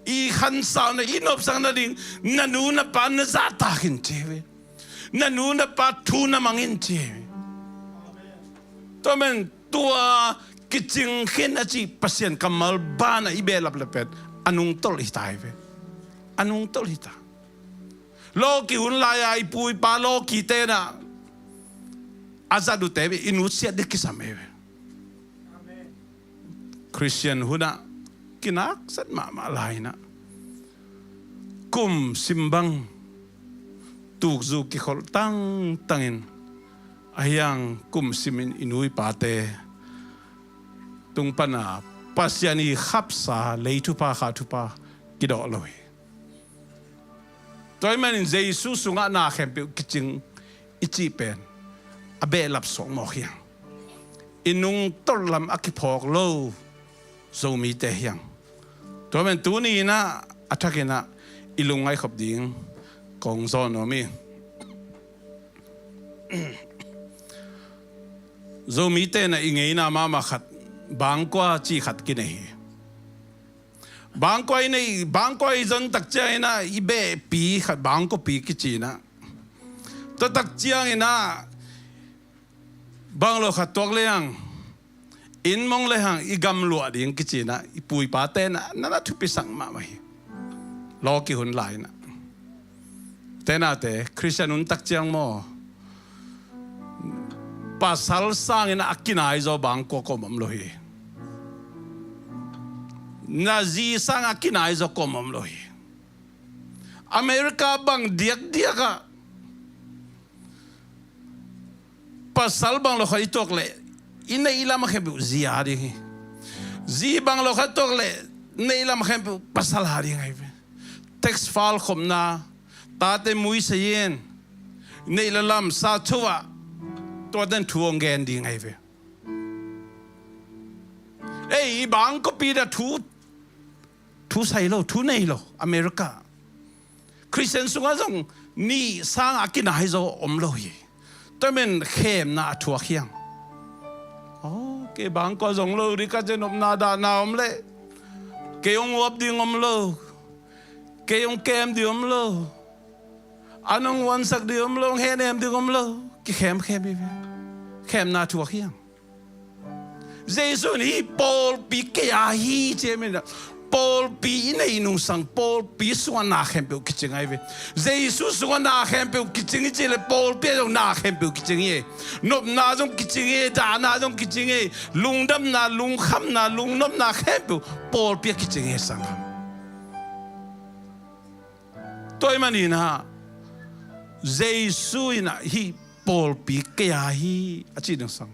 i khansau nading, i nopsak nading, na nu na pa na zahtak in ci hi ve. Na nu na pa thu na mang in ci hi ve. Tua man tua kicing khin a cih Pasian kammal banah i behlap leh pen a nungtolh hi ta hi ve. A nungtolh hi ta. Lawki hun lai-a i pu i pa lawkite in ah a zat uhte bek i nutsiat ding kisam hi ve. Khristian hunah kinaksat mahmah lai-in ah, kum simbang tukzu kikholh tangtangin Ahiang kum simin i nu i pate tung pana Pasian i khapsa lei thupha kha thupha kidawh lo hi. Tua ahih manin Jesu sungah na khempeuh kicing i cih pen a behlap suak mawk hiang. I nungtolh lam a kiphawk lo Zomite hiang. Tua ahih manin tuni inah a thakinah i lungngaih khop ding kong zawn nuam hi. Zomite inah i ngeina mahmah khat, bangkua cih khat kinei hi. Bangkua i nei, bangkua i zon tak ciang inah i behpi khat bangkuapi kici inah, tua tak ciang inah bang lo khat tuak lehang, inn mong lehang i gam luah ding kici inah i pu i pate inah na na thupisak mahmah hi. Law kihun lai inah. Tenate Khristian hun tak ciang maw, pasal sangin a kinai zaw bangkua kua om lo hi. Na zi sang a kinai zaw kua om lo hi. America bang diakdiak ah pasal bang lo khat i tuak leh i neih lam a khempeuh zi a ding hi. Zi bang lo khat tuak leh neih lam a khempeuh pasal a ding ahi ve. Tax file khopna, tate muisei in, neih le lam sa thuah, tuaten thu hong gen ding ahi ve. Ei, i bangkuapi dah thu, thu sai lo, thu nei lo America. Khristian sungah zong nih sang a kinai zaw om lo hi. Tua ahih manin khemna a thuak hiang. Aw, kei bangkua zong lo ding ka ci, nopna dahna om leh kei hong uap ding om lo. Kei hong kem ding om lo. An hong uansak ding om lo, hong hehnem ding om lo. Kikhemkhem hi ve. Khemna thuak hiang. Jesu in hih pawlpi kei a hi ci hi. Pawlpi i neih nungsang pawlpi sungah na khempeuh kicing ahi ve. Jesu sungah na khempeuh kicing hi ci leh pawlpi ah zong na khempeuh kicing hi. Nopna zong kicing hi, dahna zong kicing hi. Lungdamna, lungkhamna, lungnopna khempeuh pawlpi ah kicing hi, sanggam. Tua ahih manin ah Jesu in ah hih pawlpi kei a hi a cih nungsang,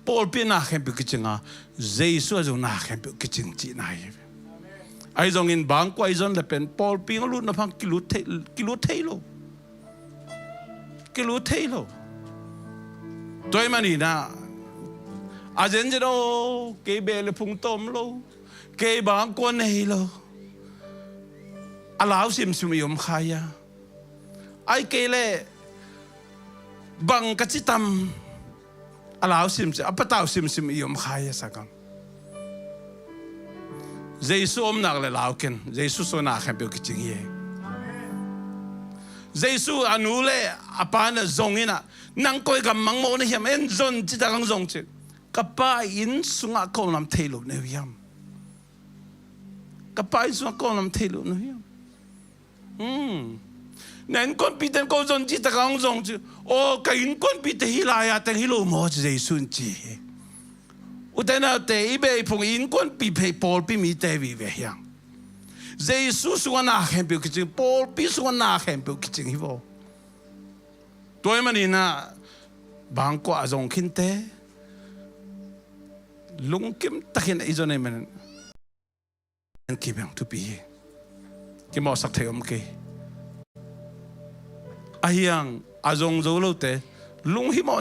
pawlpi ah na khempeuh kicing a, Jesu ah zong na khempeuh kicing cihna hi. Ahi zongin bangkua i zon le pen pawlpi hong lutna phang kilut thei, kilut thei lo. Kilut thei lo. Tua ahih manin ah a zenzen aw, kei beh le phung tawm lo, kei bangkua nei lo, a lau simsim i om kha hia? Ahih kei leh bang ka ci tam, a lau simsim, a patau simsim i om kha hia, sanggam? Jesu om nak leh lau ken. Jesu sungah na khempeuh kicing hi. Jesu a nu le a pa in ah zong in ah, nang koi gam mangmawh na hiam, en zon citak hong zong ci. Ka pa inn sungah ka om lam thei lo na uh hiam? Ka pa inn sungah ka om lam thei lo na uh hiam? Hmm. Na innkuanpihte in ko zon cihtak a hong zong ci. Aw, ka innkuanpihte hih lai-a teng hi lo maw ci Jesu in ci hi. Ute naute, i beh i phung i innkuanpih phei pawlpi mite vive hiang. Jesu sungah na khempeuh kicing, pawlpi sungah na khempeuh kicing hi vaw. Tua ahih manin ah bangkua a zong khinte lungkim takin i zon ahih manin kibeng thupi hi. Kimawhsak thei om kei. Ahiang a zong zo lote lunghimawh